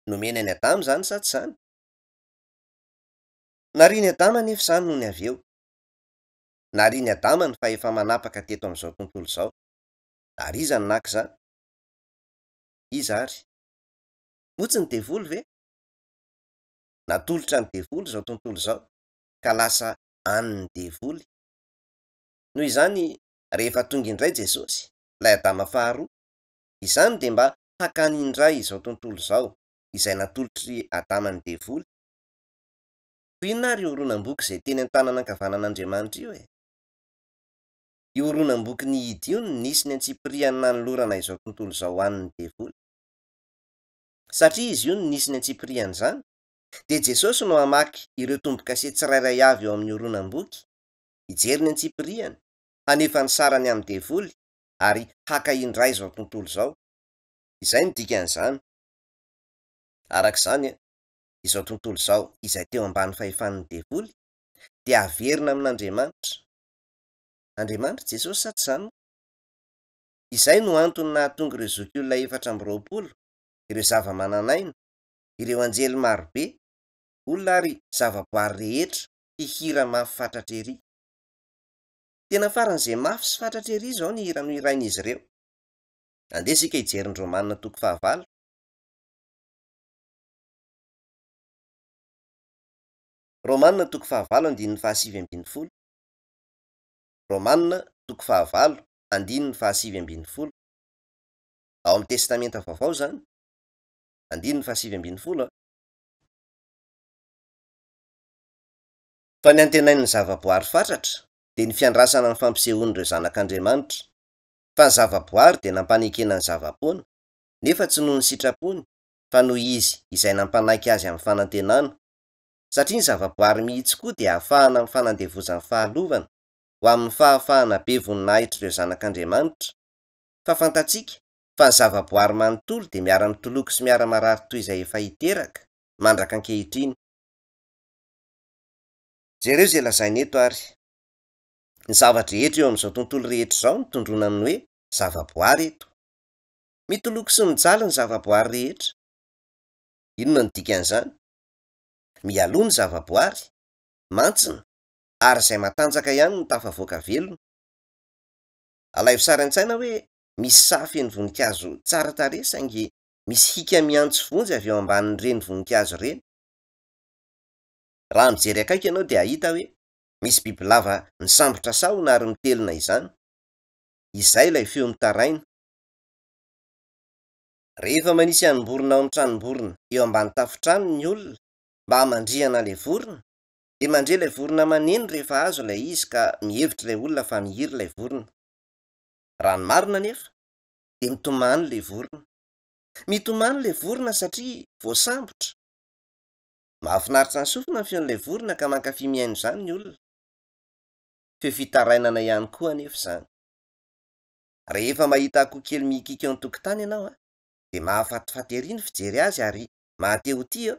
Nomeny an'i Adama izany sa tsy izany? Narian'i Adama anefa izany nony avy eo. Narian'i Adama ny fahefa-manapaka teto amin'izao tontolo izao. Ary iza no naka izany? Iza ary? Moa tsy ny devoly ve? Natolotra ny devoly izao tontolo izao, ka lasa an'ny devoly. Noho izany, rehefa tonga indray Jesosy, ilay Adama faharoa, izany dia mba hakany indray izao tontolo izao, izay natolotr'i Adama ny devoly. Toy inona ary io horonam-boky izay teny an-tanana ankavanan'Andriamanitra io e? Io horonam-boky nihidy io no nisy ny antsipiriany nanolorana izao tontolo izao ho an'ny devoly. Satria izy io no nisy ny antsipirian'izany, dia Jesosy no hamaky ireo tombo-kase tsirairay avy eo amin'ny horonam-boky, hijery ny antsipiriany, hanefa ny sarany amin'ny devoly, ary haka indray izao tontolo izao. Izay no dikan'izany. Araka izany, izao tontolo izao izay teo ambany fahefan'ny devoly dia haverina amin'Andriamanitra. Andriamanitra Jesosy sa tsy izany moa? Izay no antony nahatonga ireo zokiolona 24, ireo zava-manan'aina, ireo anjely marobe, olona ary zavaboary rehetra hihira mafy fatratra ery. Tena faran'izay mafy sy fatratra ery izao ny hira nohirain'izy ireo. Andeha isika hijery ny Romana toko fahavalo. Romana toko fahavalo andininy fahasivy ambin'ny folo. Romana toko fahavalo andininy fahasivy ambin'ny folo. Ao amin'ny Testamenta Vaovao izany. Andininy fahasivy ambin'ny folo a. Fa ny antenain'ny zavaboary fatratra dia ny fiandrasana ny fampisehoan'ireo zanak'Andriamanitra. Fa ny zavaboary dia nampanekena ny zava-poana, nefa tsy noho ny sitrapony, fa noho izy izay nampanaiky azy amin'ny fanantenana. Satria ny zavaboary mihitsy koa dia hafahana amin'ny fanandevozan'ny fahalovana ho amin'ny fahafahana be voninahitr'ireo zanak'Andriamanitra. Fa fantatsika fa ny zavaboary manontolo dia miara-mitoloko sy miara-marary toy izay efa hiteraka, mandraka ankehitriny. Jereo izay lazaina eto ary. Ny zava-drehetra eo amin'izao tontolo rehetra izao no tondroina amin'ny hoe zavaboary eto. Mitoloko sy mijaly ny zavaboary rehetra. Inona no dikan'izany? Mialoha ny zavaboary, mantsina, ary izay matanjaka ihany no tafavoaka velona. Alaivo sary an-tsaina hoe misy saha feno voninkazo tsara tarehy saingy misy hika miantso vonjy avy eo ambanin'ireny voninkazo ireny. Raha mijery akaiky ianao dia hahita hoe misy bibilava misambotra sahona ary mitelina izany. Izay ilay feo mitaraina. Rehefa manisy hanim-borona ao amin'ny tranom-borona eo ambany tafontrano ny olona mba hamandrihana ilay vorona, dia mandre ilay vorona maneno rehefa azo ilay izy ka mihevitra ilay olona fa mihira ilay vorona. Raha ny marina anefa, dia mitomany ilay vorona. Mitomany ilay vorona satria voasambotra. Mahafinaritra ny sofina ny feon'ilay vorona ka mankafy mihaino izany ny olona. Feo fitarainana ihany koa anefa izany. Rehefa mahita akoho kely mihikiky eo an-tokotany ianao, dia mahafatifaty ery ny fijery azy ary maha-te ho tia.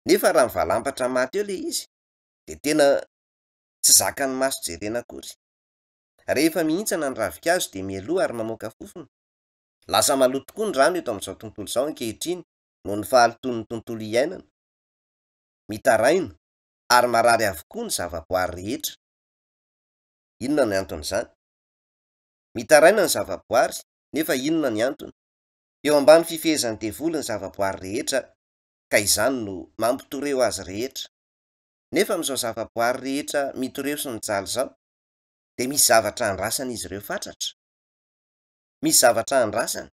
Nefa raha mivalampatra maty eo ilay izy, dia tena tsy zakan'ny maso jerena akory. Rehefa mihintsana ny ravinkazo dia mialoha ary mamoaka fofona. Lasa maloto tokoa ny rano eto amin'izao tontolo izao ankehitriny noho ny fahalotoan'ny tontolo iainana. Mitaraina ary marary avokoa ny zavaboary rehetra. Inona ny anton'izany? Mitaraina ny zavaboary, nefa inona ny antony? Eo ambany fifehezan'ny devoly ny zavaboary rehetra, ka izany no mampitoreo azy rehetra. Nefa amin'izao zavaboary rehetra mitoreo sy mijaly izao, dia misy zavatra andrasan'izy ireo fatratra. Misy zavatra andrasany.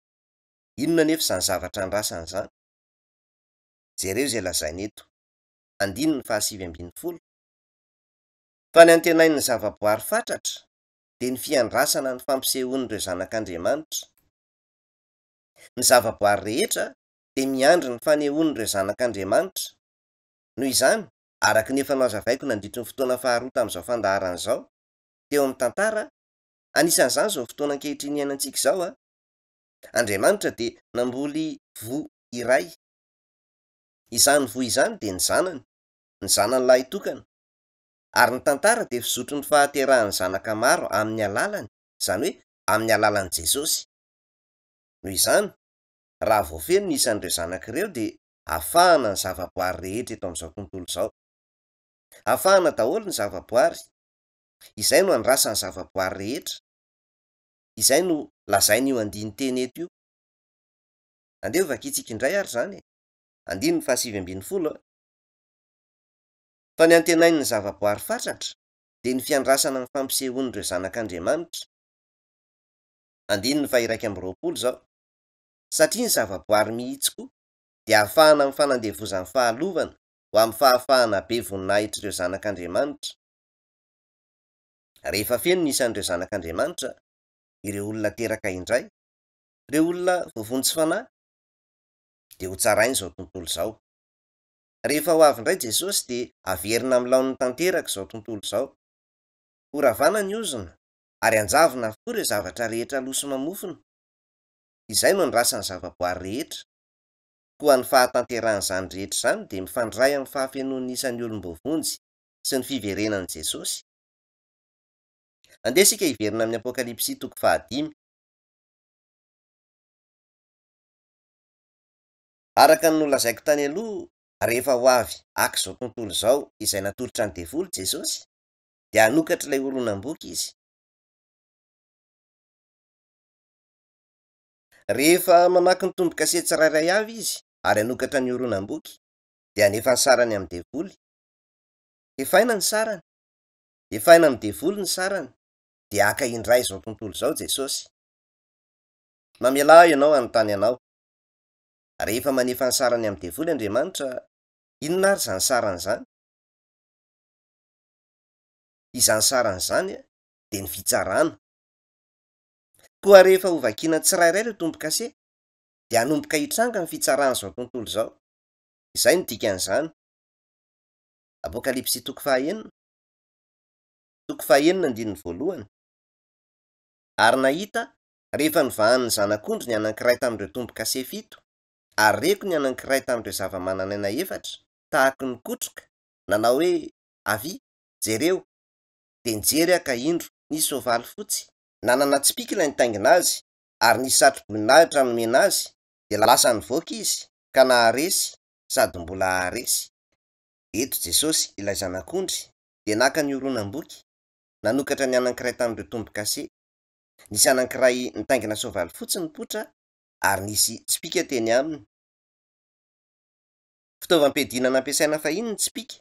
Inona anefa izany zavatra andrasany izany? Jereo izay lazaina eto. Andininy fahasivy ambin'ny folo. Fa ny antenain'ny zavaboary fatratra dia ny fiandrasana ny fampisehoan'ireo zanak'Andriamanitra. Ny zavaboary rehetra dia miandry ny fanehoan'ireo zanak'Andriamanitra. Noho izany, araka ny efa nohazavaiko nandritry ny fotoana faharoa tamin'izao fandaharana izao, teo amin'ny tantara, anisan'izany izao fotoana ankehitriny iainantsika izao, a, Andriamanitra dia namboly voa iray. Izany voa izany dia ny Zanany, ny Zanany lahitokana. Ary ny tantara dia fizotry ny fahaterahan'ny zanaka maro amin'ny alalany, izany hoe amin'ny alalan'i Jesosy. Noho izany, raha voafeno ny isan'ireo zanaka ireo dia afahana ny zavaboary rehetra eto amin'izao tontolo izao. Afahana daholo ny zavaboary. Izay no andrasan'ny zavaboary rehetra. Izay no lazain'io andinin-teny eto io. Andeha ho vakintsika indray ary izany e. Andininy fahasivy ambin'ny folo a. Fa ny antenain'ny zavaboary fatratra dia ny fiandrasana ny fampisehoan'ireo zanak'Andriamanitra. Andininy faha-21 izao. Satria ny zavaboary mihitsy koa dia ahafahana amin'ny fanandevozan'ny fahalovana ho amin'ny fahafahana be voninahitr'ireo zanak'Andriamanitra. Rehefa feno ny isan'ireo zanak'Andriamanitra, ireo olona teraka indray, ireo olona voavonjy fanahy, dia hotsaraina izao tontolo izao. Rehefa ho avy indray Jesosy dia haverina amin'ny laoniny tanteraka izao tontolo izao. Horavana ny ozona ary hanjavona avokoa ireo zavatra rehetra lo sy mamofona. Izay no andrasan'ny zavaboary rehetra. Koa ny fahatanterahan'izany rehetra izany dia mifandray amin'ny fahafenoan'ny isan'ny olom-boavonjy sy ny fiverenan'i Jesosy. Andeha isika hiverina amin'ny Apokalypsy toko fahadimy. Araka ny nolazaiko tany aloha, rehefa ho avy haka izao tontolo izao izay natolotra ny devoly Jesosy, dia hanokatra ilay horonam-boky Izy. Rehefa mamaky ny tombo-kase tsirairay avy Izy ary hanokatra ny horonam-boky, dia hanefa ny sarany amin'ny devoly. Hefaina ny sarany. Hefaina amin'ny devoly ny sarany, dia haka indray izao tontolo izao Jesosy. Mamelà ahy ianao hanontany anao. Rehefa manefa ny sarany amin'ny devoly Andriamanitra, inona ary izany sarany izany? Izany sarany izany dia ny fitsarana. Koa rehefa hovakiana tsirairay ireo tombo-kase, dia hanomboka hitranga ny fitsaran'izao tontolo izao. Izay no dikan'izany. Apokalypsy toko fahaenina, toko fahaenina andininy voalohany. Ary nahita rehefa novahan'ny Zanak'ondry ny anankiray tamin'ireo tombo-kase fito, ary reko ny anankiray tamin'ireo zava-manan'aina efatra, tahaky ny kotroka, nanao hoe, Avia, jereo. Dia nijery aho ka indro, nisy soavaly fotsy, nanana tsipìka ilay nitaingina azy, ary nisy satroboninahitra nomena azy, dia lasa nivoaka izy, ka naharesy, sady mbola haharesy. Eto Jesosy, ilay Zanak'ondry, dia naka ny horonam-boky, nanokatra ny anankiray tamin'ireo tombo-kase. Nisy anankiray nitaingina soavaly fotsy nipoitra ary nisy tsipìka teny aminy. Fitaovam-piadiana nampiasaina fahiny ny tsipìka.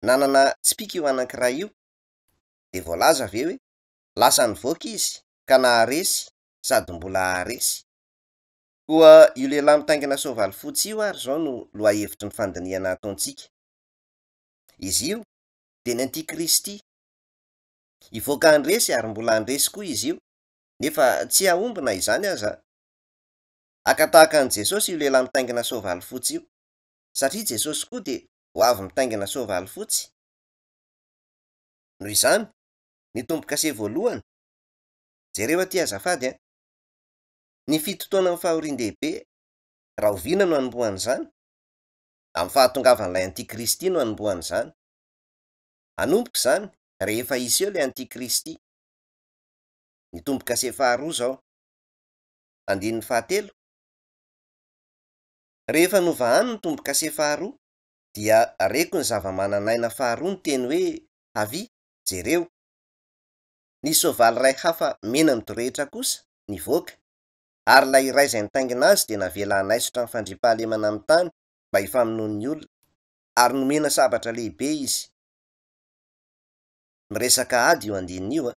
Nanana tsipìka io anankiray io. Dia voalaza avy eo hoe, Lasa nivoaka izy ka naharesy sady mbola haharesy. Koa io lehilahy mitaingina soavaly fotsy io ary izao no lohahevitry ny fandinihana ataontsika. Izy io dia ny antikristy. Hivoaka handresy ary mbola handresy koa izy io, nefa tsy hahomby na izany aza. Haka tahaka an'i Jesosy io lehilahy mitaingina soavaly fotsy io, satria Jesosy koa dia ho avy mitaingina soavaly fotsy. Noho izany, ny tombo-kase voalohany, jereo aty azafady an! Ny fito taonan'ny fahorian-dehibe, rahoviana no hanombohan'izany? Amin'ny fahatongavan'ilay antikristy no hanombohan'izany. Hanomboka izany rehefa hiseho ilay antikristy. Ny tombo-kase faharoa izao. Andininy fahatelo. Rehefa novahany ny tombo-kase faharoa, dia reko ny zava-manan'aina faharoa niteny hoe, Avia, jereo. Nisy soavaly iray hafa mena midorehitra kosa nivoaka, ary ilay iray izay nitaingina azy dia navela hanaisotra ny fandriampahalemana amin'ny tany mba hifamonoan'ny olona, ary nomena sabatra lehibe izy. Miresaka ady io andininy io.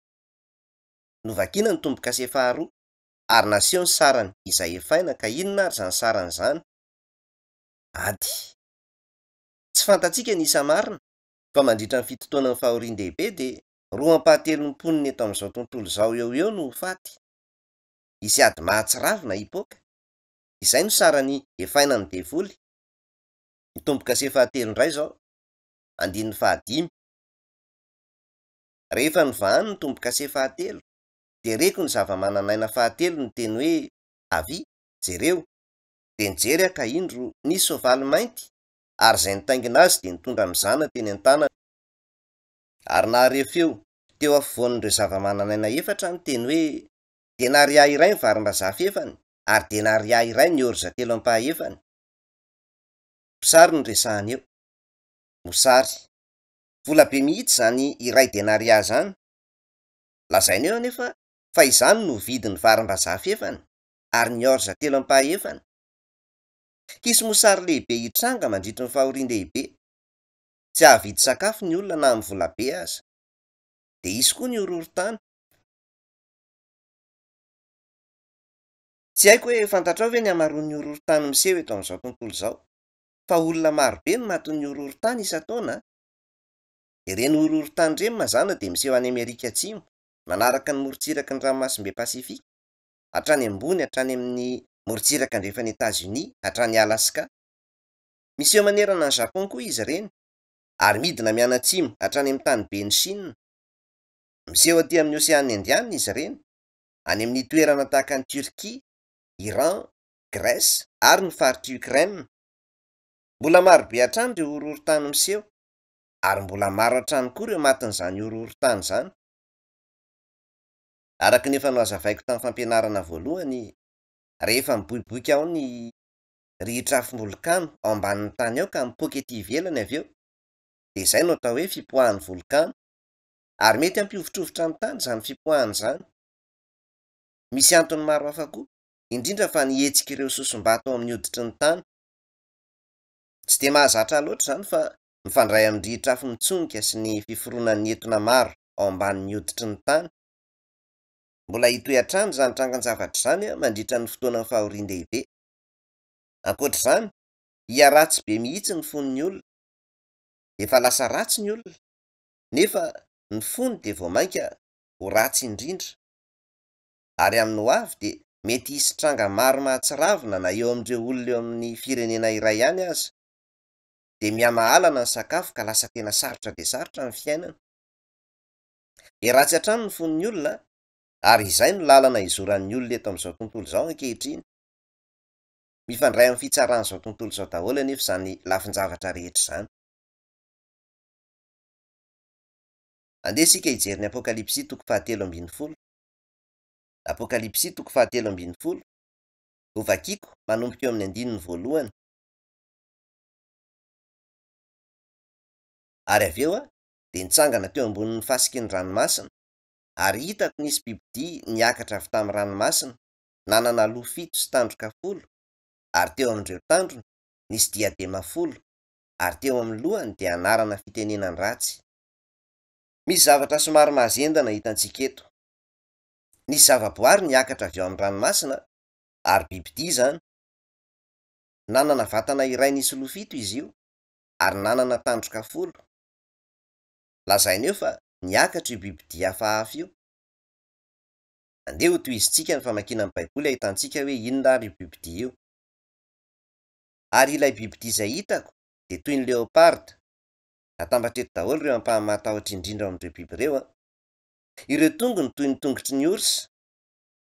Novakina ny tombo-kase faharoa, ary naseho ny sarany izay efaina, ka inona ary izany sarany izany? Ady. Tsy fantatsika ny isa marina, fa mandritra ny fitotoanan'ny fahorian-dehibe dia roa ampahatelon'ny mponina eto amin'izao tontolo izao eo ho eo no ho faty. Hisy ady mahatsiravina hipoaka. Izay no sarany efaina amin'ny devoly. Ny tombo-kase fahatelo indray izao, andininy fahadimy. Rehefa novahany ny tombo-kase fahatelo, dia reko ny zava-manan'aina fahatelo niteny hoe, Avia, jereo. Dia nijery aho ka indro nisy soavaly mainty, ary izay nitaingina azy dia nitondra mizana teny an-tanany. Ary nahare feo teo afovoan'ireo zava-manan'aina efatra aho niteny hoe, Denaria iray ny varimbazaha fefany, ary denaria iray ny orza telo ampahefany. Mosary no resahana eo. Mosary. Vola be mihitsy izany iray denaria izany. Lazaina eo anefa fa izany no vidin'ny varimbazaha fefany, ary ny orza telo ampahefany. Hisy mosary lehibe hitranga mandritry ny fahorian-dehibe. Tsy hahavidy sakafo ny olona na amin'ny vola be aza. Dia hisy koa ny horohorontany. Tsy haiko hoe fantatrao ve ny hamaroan'ny horohorontany miseho eto amin'izao tontolo izao, fa olona marobe no matin'ny horohorontany isan-taona a! Ireny horohorontany ireny mazàna dia miseho any Amerika Atsimo, manaraka ny morontsiraky ny Ranomasimbe Pasifika, hatrany ambony hatrany amin'ny morontsiraka andrefan'i Etazonia, hatrany Alaska. Miseho manerana an'i Japon koa izy ireny, ary midina mianatsimo hatrany amin'ny taniben'i Chine. Miseho aty amin'ny Oseana Indiana izy ireny, any amin'ny toerana tahaka an'i Turquie, Iran, Grèce ary ny faritr'i Ukraine. Mbola marobe hatrany ireo horohorontany miseho, ary mbola maro hatrany koa ireo matin'izany horohorontany izany. Araka ny efa nohazavaiko tamin'ny fampianarana voalohany, rehefa miboiboika ao ny rihitr'afom-bolokano ao ambanin'ny tany ao ka mipoaka ety ivelany avy eo, dia izay no atao hoe fipoahan'ny volokano. Ary mety hampihovitrovitra ny tany izany fipoahana izany. Misy antony maro hafa koa, indrindra fa ny hetsik'ireo sosom-bato ao amin'ny hoditry ny tany. Tsy dia mahazatra ahy loatra izany fa mifandray amin'ny rihitr'afo mitsonika sy ny fiforonan'ny etona maro ao ambanin'ny hoditry ny tany. Mbola hitohy hatrany izany trangan-javatra izany mandritra ny fotoanan'ny fahorian-dehibe. Ankoatra izany, hiharatsy be mihitsy ny fon'ny olona. Efa lasa ratsy ny olona, nefa ny fony dia vao mainka ho ratsy indrindra. Ary amin'ny hoavy dia mety hisy tranga maro mahatsiravina na eo amin'ireo olona eo amin'ny firenena iray ihany aza. Dia mihamahalana ny sakafo ka lasa tena sarotra dia sarotra ny fiainana. Dia ratsy hatrany ny fon'ny olona ary izay no lalana izoran'ny olona eto amin'izao tontolo izao ankehitriny. Mifandray amin'ny fitsaran'izao tontolo izao daholo anefa izany lafin-javatra rehetra izany. Andeha isika hijery ny Apokalypsy toko fahatelo ambin'ny folo. Apokalypsy toko fahatelo ambin'ny folo. Hovakiko manomboka eo amin'ny andininy voalohany. Ary avy eo aho dia nitsangana teo ambonin'ny fasiky ny ranomasina, ary hitako nisy bibidia niakatra avy tamin'ny ranomasina, nanana loha fito sy tandroka folo, ary teo amin'ireo tandrony nisy diadema folo, ary teo amin'ny lohany dia anarana fitenenan-dratsy. Misy zavatra somary mahazendana hitantsika eto. Nisy zavaboary niakatra avy ao amin'ny ranomasina, ary bibidia izany. Nanana vatana iray nisy loha fito izy io, ary nanana tandroka folo. Lazaina eo fa niakatra io bibidia hafahafa io. Andeha hotohizintsika ny famakiana ny Baiboly hahitantsika hoe inona ary io bibidia io. Ary ilay bibidia izay hitako dia toy ny leoparda. Natambatra eto daholo ireo ampahany mahatahotra indrindra ao amin'ireo biby ireo an. Ireo tongony toy ny tongotry ny orsa.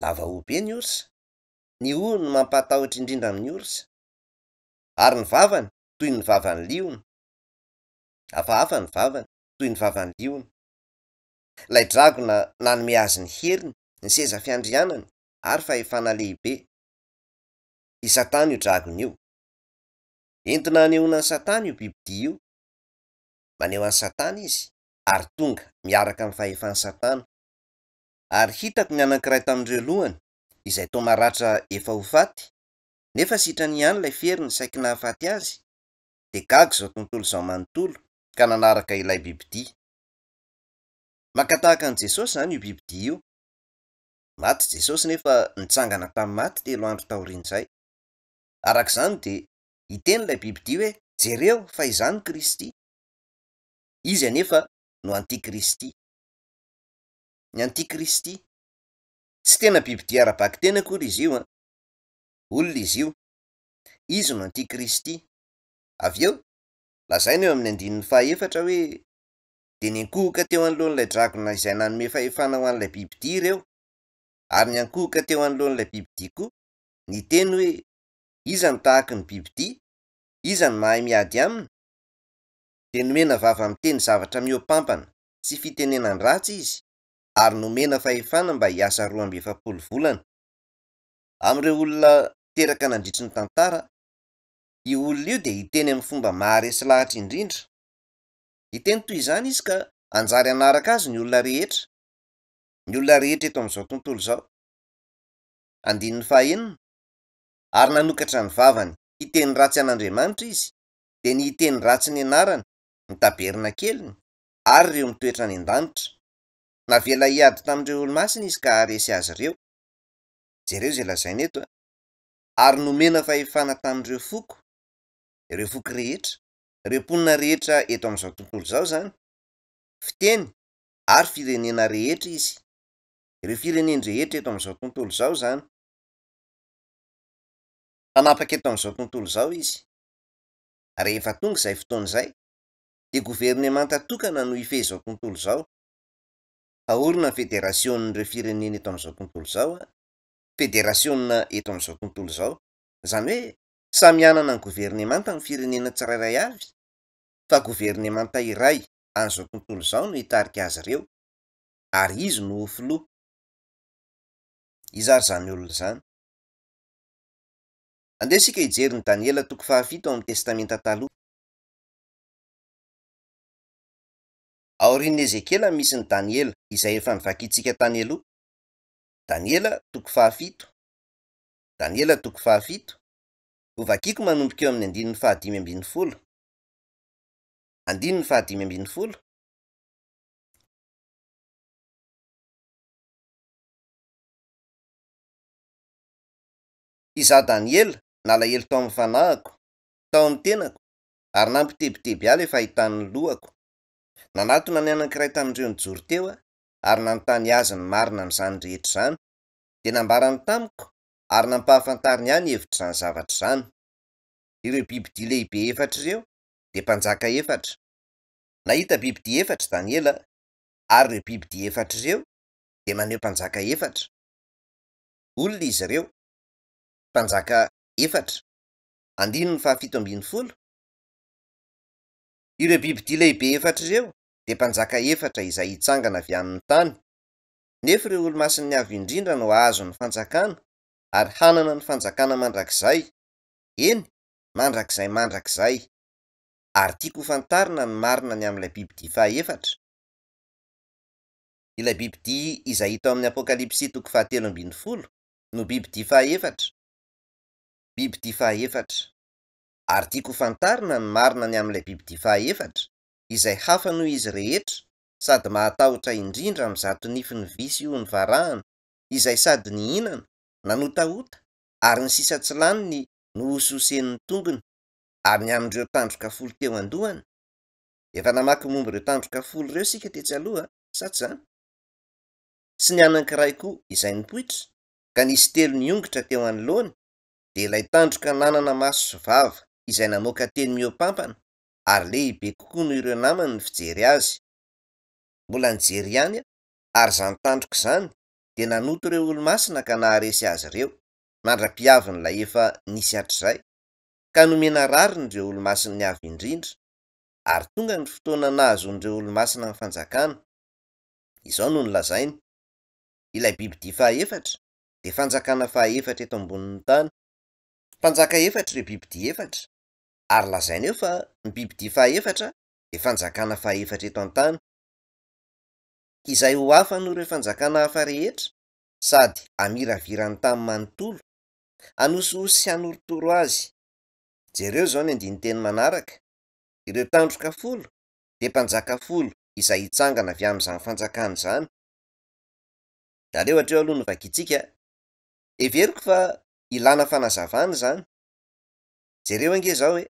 Lava hoho be ny orsa. Ny hoho no mampahatahotra indrindra amin'ny orsa. Ary ny vavany toy ny vavan'ny liona. Hafahafa ny vavany, toy ny vavan'ny liona. Ilay dragona nanome azy ny heriny. ny seza fiandrianany ary fahefana lehibe. I Satana io dragona io. Entina hanehoana an'i Satana io bibidia io. Maneho an'i Satana izy ary tonga miaraka amin'ny fahefan'i Satana. Ary hitako ny anankiray tamin'ireo lohany, izay toa maratra efa ho faty, nefa sitrany ihany ilay feriny saiky nahafaty azy, dia gaga izao tontolo izao manontolo ka nanaraka ilay bibidia. Maka tahaka an'i Jesosy izany io bibidia io. Maty Jesosy nefa nitsangana tamin'ny maty telo andro taorian'izay. Araka izany dia hiteny ilay bibidia hoe, Jereo fa izaho no Kristy. Izy anefa no antikristy. Ny antikristy. Tsy tena bibidia ara-bakiteny akory izy io an! Olona izy io. Izy no antikristy. Avy eo, lazaina eo amin'ny andininy fahaefatra hoe, Dia niankohoka teo anoloan'ilay dragona izay nanome fahefana ho an'ilay bibidia ireo, ary niankohoka teo anoloan'ilay bibidia koa, niteny hoe, Iza no tahaky ny bibidia? Iza no mahay miady aminy? Dia nomena vava miteny zavatra mihoa-pampana sy fitenenan-dratsy izy, ary nomena fahefana mba hiasa 42 volana. Amin'ireo olona teraka nandritry ny tantara, io olona io dia hiteny amin'ny fomba maharesy lahatra indrindra. Hiteny toy izany izy ka hanjary hanaraka azy ny olona rehetra, ny olona rehetra eto amin'izao tontolo izao. Andininy fahaenina, Ary nanokatra ny vavany hiteny ratsy an'Andriamanitra izy, dia ny hiteny ratsy ny anarany, ny tabernakeliny, ary ireo mitoetra any an-danitra. Navela hiady tamin'ireo olo-masina izy ka haharesy azy ireo. Jereo izay lazaina eto a! Ary nomena fahefana tamin'ireo foko, ireo foko rehetra, ireo mponina rehetra eto amin'izao tontolo izao izany, fiteny ary firenena rehetra izy. Ireo firenen-drehetra eto amin'izao tontolo izao izany. Hanapaka eto amin'izao tontolo izao izy. Rehefa tonga izay fotoana izay, dia governemanta tokana no hifehy izao tontolo izao. Haorina ny federasionin'ireo firenena eto amin'izao tontolo izao, federasionina eto amin'izao tontolo izao. Izany hoe samy hanana ny governemanta ny firenena tsirairay avy, fa governemanta iray an'izao tontolo izao no hitarika azy ireo, ary izy no ho filoha. Iza ary izany olona izany? Andeha isika hijery ny Daniela toko fahafito ao amin'ny Testamenta Taloha. Aorian'i Ezekiela misy ny Daniela izay efa novakintsika tany aloha. Daniela toko fahafito. Daniela toko fahafito. Hovakiko manomboka eo amin'ny andininy fahadimy ambin'ny folo. Andininy fahadimy ambin'ny folo. Izaho Daniela nalahelo tao amin'ny fanahiko, tao amin'ny tenako, ary nampitebiteby ahy ilay fahitan'ny lohako. Nanatona ny anankiray tamin'ireo nijoro teo aho, ary nanontany azy ny marina amin'izany rehetra izany, dia nambarany tamiko ary nampahafantariny ahy ny hevitr'izany zavatra izany. Ireo bibidia lehibe efatra ireo dia mpanjaka efatra. Nahita bibidia efatra Daniela, ary ireo bibidia efatra ireo dia maneho mpanjaka efatra. Olona izy ireo. Mpanjaka efatra. Andininy fahafito ambin'ny folo. Ireo bibidia lehibe efatra ireo dia mpanjaka efatra izay hitsangana avy amin'ny tany. Nefa ireo olo-masin'ny Avo Indrindra no hahazo ny fanjakana ary hanana ny fanjakana mandrakizay, eny, mandrakizay mandrakizay. Ary tiako ho fantarina ny marina ny amin'ilay bibidia fahaefatra, ilay bibidia izay hita ao amin'ny Apokalypsy toko fahatelo ambin'ny folo no bibidia fahaefatra, bibidia fahaefatra. Ary tiako ho fantarina ny marina ny amin'ilay bibidia fahaefatra, izay hafa noho izy rehetra, sady mahatahotra indrindra amin'izato nifiny vy sy hoho nivarahana, izay sady nihinana, nanotahota, ary ny sisa tsy laniny nohosohosen'ny tongony, ary ny amin'ireo tandroka folo teo an-dohany. Efa namaky momba ireo tandroka folo ireo isika tetsy aloha, sa tsy izany? Sy ny anankiray koa izay nipoitra, ka nisy telo niongotra teo anoloany, dia ilay tandroka nanana maso sy vava izay namoaka teny mihoa-pampana, ary lehibe kokoa noho ireo namany ny fijery azy. Mbola nijery ihany aho, ary izany tandroka izany dia nanoto ireo olo-masina ka naharesy azy ireo, mandra-pihavin'ilay efa nisy hatrizay, ka nomena rariny ireo olo-masin'ny Avo Indrindra, ary tonga ny fotoana nahazoan'ireo olo-masina ny fanjakana. Izao no nolazainy. Ilay bibidia fahaefatra dia fanjakana fahaefatra eto ambonin'ny tany. Mpanjaka efatra ireo bibidia efatra, ary lazaina eo fa ny bibidia fahaefatra dia fanjakana fahaefatra eto an-tany, izay ho hafa noho ireo fanjakana hafa rehetra sady hamiravira ny tany manontolo, hanosihosy sy hanorotoro azy. Jereo izao ny andinin-teny manaraka, Ireo tandroka folo dia mpanjaka folo izay hitsangana avy amin'izany fanjakana izany. Aleo hatreo aloha no vakintsika. Heveriko fa ilana fanazavana izany. Jereo ange izao e!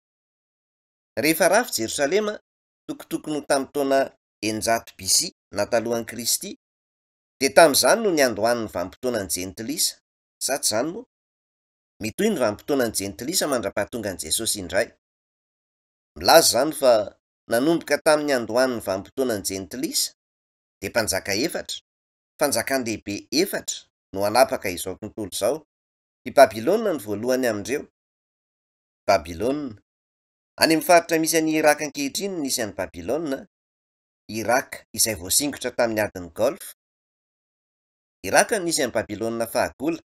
Rehefa rava i Jerosalema, tokotokony ho tamin'ny taona 600 BC na talohan'i Kristy, dia tamin'izany no niandohan'ny vanim-potoanan'ny Jentilisa. Sa tsy izany moa? Mitohy ny vanim-potoanan'ny Jentilisa mandra-pahatongan'i Jesosy indray. Milaza izany fa nanomboka tamin'ny niandohan'ny vanim-potoanan'ny Jentilisa, dia mpanjaka efatra, fanjakan-dehibe efatra no hanapaka izao tontolo izao. I Babylona no voalohany amin'ireo. Babylona. Any amin'ny faritra misy an'i Irak ankehitriny no nisy an'i Babylona, Irak izay voasingotra tamin'ny adin'i Golfe. Irak no nisy an'i Babylona fahagola.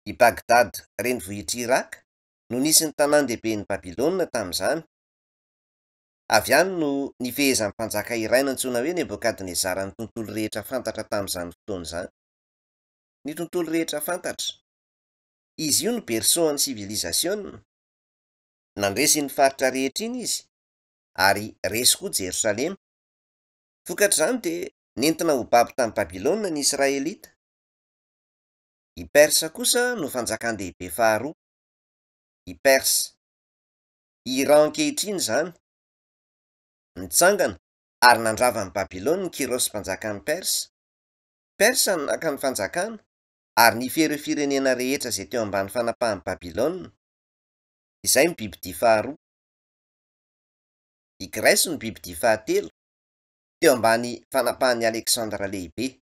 I Bagdad, renivohitr'i Irak, no nisy ny tanàn-dehiben'i Babylona tamin'izany. Avy any no nifehezan'ny mpanjaka iray nantsoina hoe Nebokadnezara ny tontolo rehetra fantatra tamin'izany fotoana izany. Ny tontolo rehetra fantatra. Izy io no berceau-n'ny sivilizasiona. Nandresy iny faritra rehetra iny izy, ary resy koa Jerosalema. Vokatr'izany dia nentina ho babo tany Babylona ny Israelita. I Persa kosa no fanjakan-dehibe faharoa. I Persa. I Iran ankehitriny izany. Nitsangana ary nandrava an'i Babylona i Kyrosy mpanjakan'i Persa. Persa no naka ny fanjakana ary nifehy ireo firenena rehetra izay teo ambany fanapahan'i Babylona. Izay no bibidia faharoa. I Grèce no bibidia fahatelo, teo ambany fanapahan'i Aleksandra Lehibe.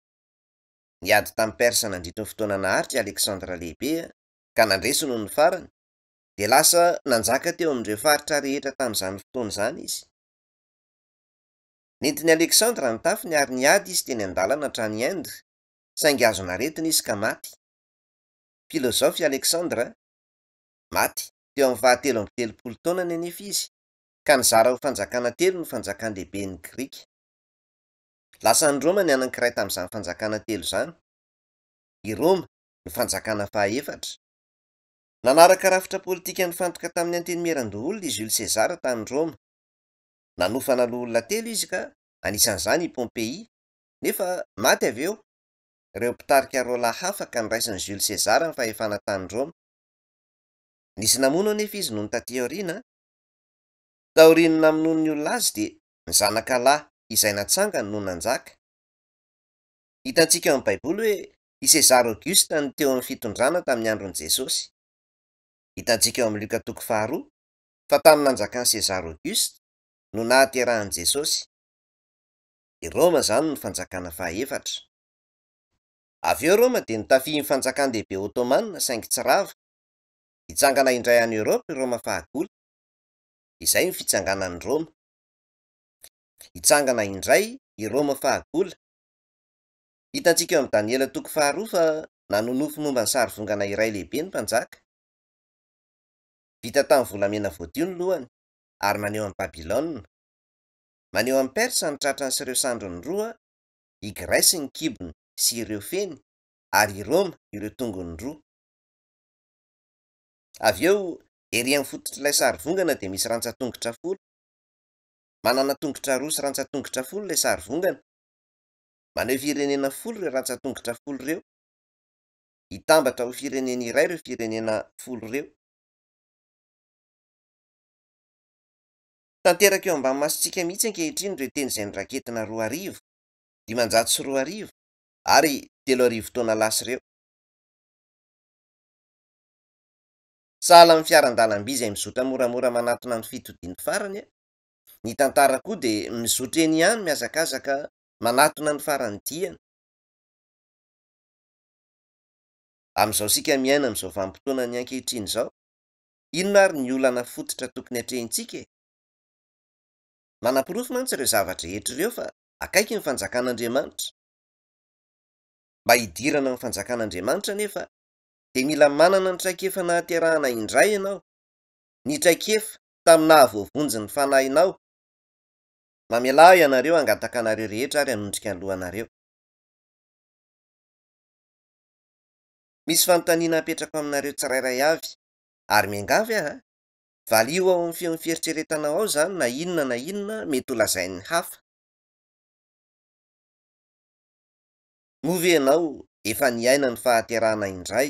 Niady tamin'i Persa nandritry ny fotoana naharitra i Aleksandra Lehibe ka nandresy nony farany, dia lasa nanjaka teo amin'ireo faritra rehetra tamin'izany fotoana izany izy. Nentin'i Aleksandra ny tafiny ary niady izy teny an-dalana hatrany Inde, saingy azon'aretina izy ka maty. Filôzôfa i Aleksandra. Maty teo amin'ny fahatelo amby telopolo taonany anefa izy, ka nizara ho fanjakana telo ny fanjakan-dehiben'ny Grika. Lasan'i Roma ny anankiray tamin'izany fanjakana telo izany. I Roma no fanjakana fahaefatra. Nanaraka rafitra politika nifantoka tamin'ny Antenimierandoholona i Jules César tany Roma. Nanofana loholona telo izy ka anisan'izany i Pompéi, nefa maty avy eo ireo mpitarika roa lahy hafa ka noraisin'i Jules César ny fahefana tany Roma. Nisy namono anefa izy nony taty aoriana. Taorian'ny namonoan'ny olona azy dia ny zanaka lahy izay natsangany no nanjaka. Hitantsika ao amin'ny Baiboly hoe i Sezara Aogosta no teo amin'ny fitondrana tamin'ny andron'i Jesosy. Hitantsika ao amin'ny Lioka toko faharoa fa tamin'ny nanjakan'i Sezara Aogosta no nahaterahan'i Jesosy. I Roma izany no fanjakana fahaefatra. Avy eo Roma dia notafihin'ny fanjakan-dehibe Ottoman saingy tsy rava. Hitsangana indray any Europe i Roma fahagola. Izay no fitsanganan'i Roma. Hitsangana indray i Roma fahagola. Hitantsika ao amin'ny Daniela toko faharoa fa nanonofy momba ny sarivongana iray lehibe ny mpanjaka. Vita tamin'ny volamena voadio ny lohany ary maneho an'i Babylona. Maneho an'i Persa ny tratrany sy ireo sandriny roa, i Grèce ny kibony sy ireo feny, ary i Roma ireo tongony roa. Avy eo, ery amin'ny fototr'ilay sarivongana dia misy rantsan-tongotra folo. Manana tongotra roa sy rantsan-tongotra folo ilay sarivongana. Maneho firenena folo ireo rantsan-tongotra folo ireo. Hitambatra ho firenena iray ireo firenena folo ireo. Tanteraka eo ambany masontsika mihitsy ankehitriny ireo teny izay noraketina 2000, 2500 ary 3000 taona lasa ireo. Sahala amin'ny fiaran-dalamby izay mizotra moramora manatona ny fitodiany farany, ny tantara koa dia mizotra eny ihany mihazakazaka manatona ny faran'ny diany. Amin'izao isika miaina amin'izao vanim-potoanan'ny ankehitriny izao, inona ary ny olana fototra tokony hatrehintsika e? Manaporofo mantsy ireo zava-drehetra ireo fa akaiky ny fanjakan'Andriamanitra. Mba hidirana amin'ny fanjakan'Andriamanitra anefa dia mila manana ny traikefa nahaterahana indray ianao, ny traikefa tamin'ny nahavoavonjy ny fanahinao. Mamelà ahy ianareo hangataka anareo rehetra ary hanondrika ny lohanareo. Misy fanontaniana apetrako aminareo tsirairay avy ary miangavy aho, valio ao amin'ny feon'ny fieritreretanao ao izany na inona na inona mety holazain'ny hafa. Moa ve ianao efa niaina ny fahaterahana indray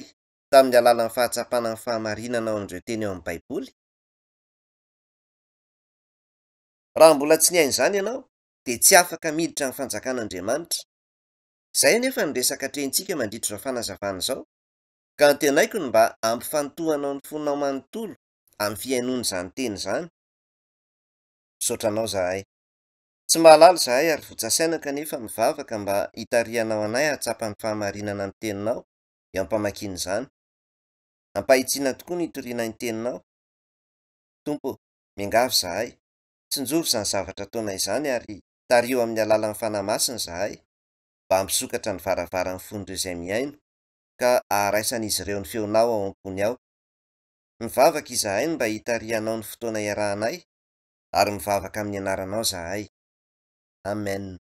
tamin'ny alalan'ny fahatsapana ny fahamarinana ao amin'ireo teny ao amin'ny Baiboly? Raha mbola tsy niaina izany ianao, dia tsy afaka miditra ny fanjakan'Andriamanitra. Izay anefa ny resaka atrehintsika mandritra izao fanazavana izao, ka antenaiko ny mba hampifantohanao ny fonao manontolo amin'ny fihainoana izany teny izany. Misaotra anao izahay. Tsy mahalala izahay ary votsa saina kanefa mivavaka mba hitarihanao anay hahatsapa ny fahamarinana ny teninao eo am-pamakiana izany. Ampahitsiana tokoa ny hitorianay ny teninao. Tompo ô, miangavy izahay, tsinjovy izany zavatra ataonay izany ary tariho amin'ny alalan'ny Fanahy Masina izahay mba hampisokatra ny varavaran'ny fon'ireo izay mihaino ka haharaisan'izy ireo ny feonao ao am-pony ao. Mivavaka izahay ny mba hitarihanao ny fotoana iarahanay ary mivavaka amin'ny anaranao zahay. Amen.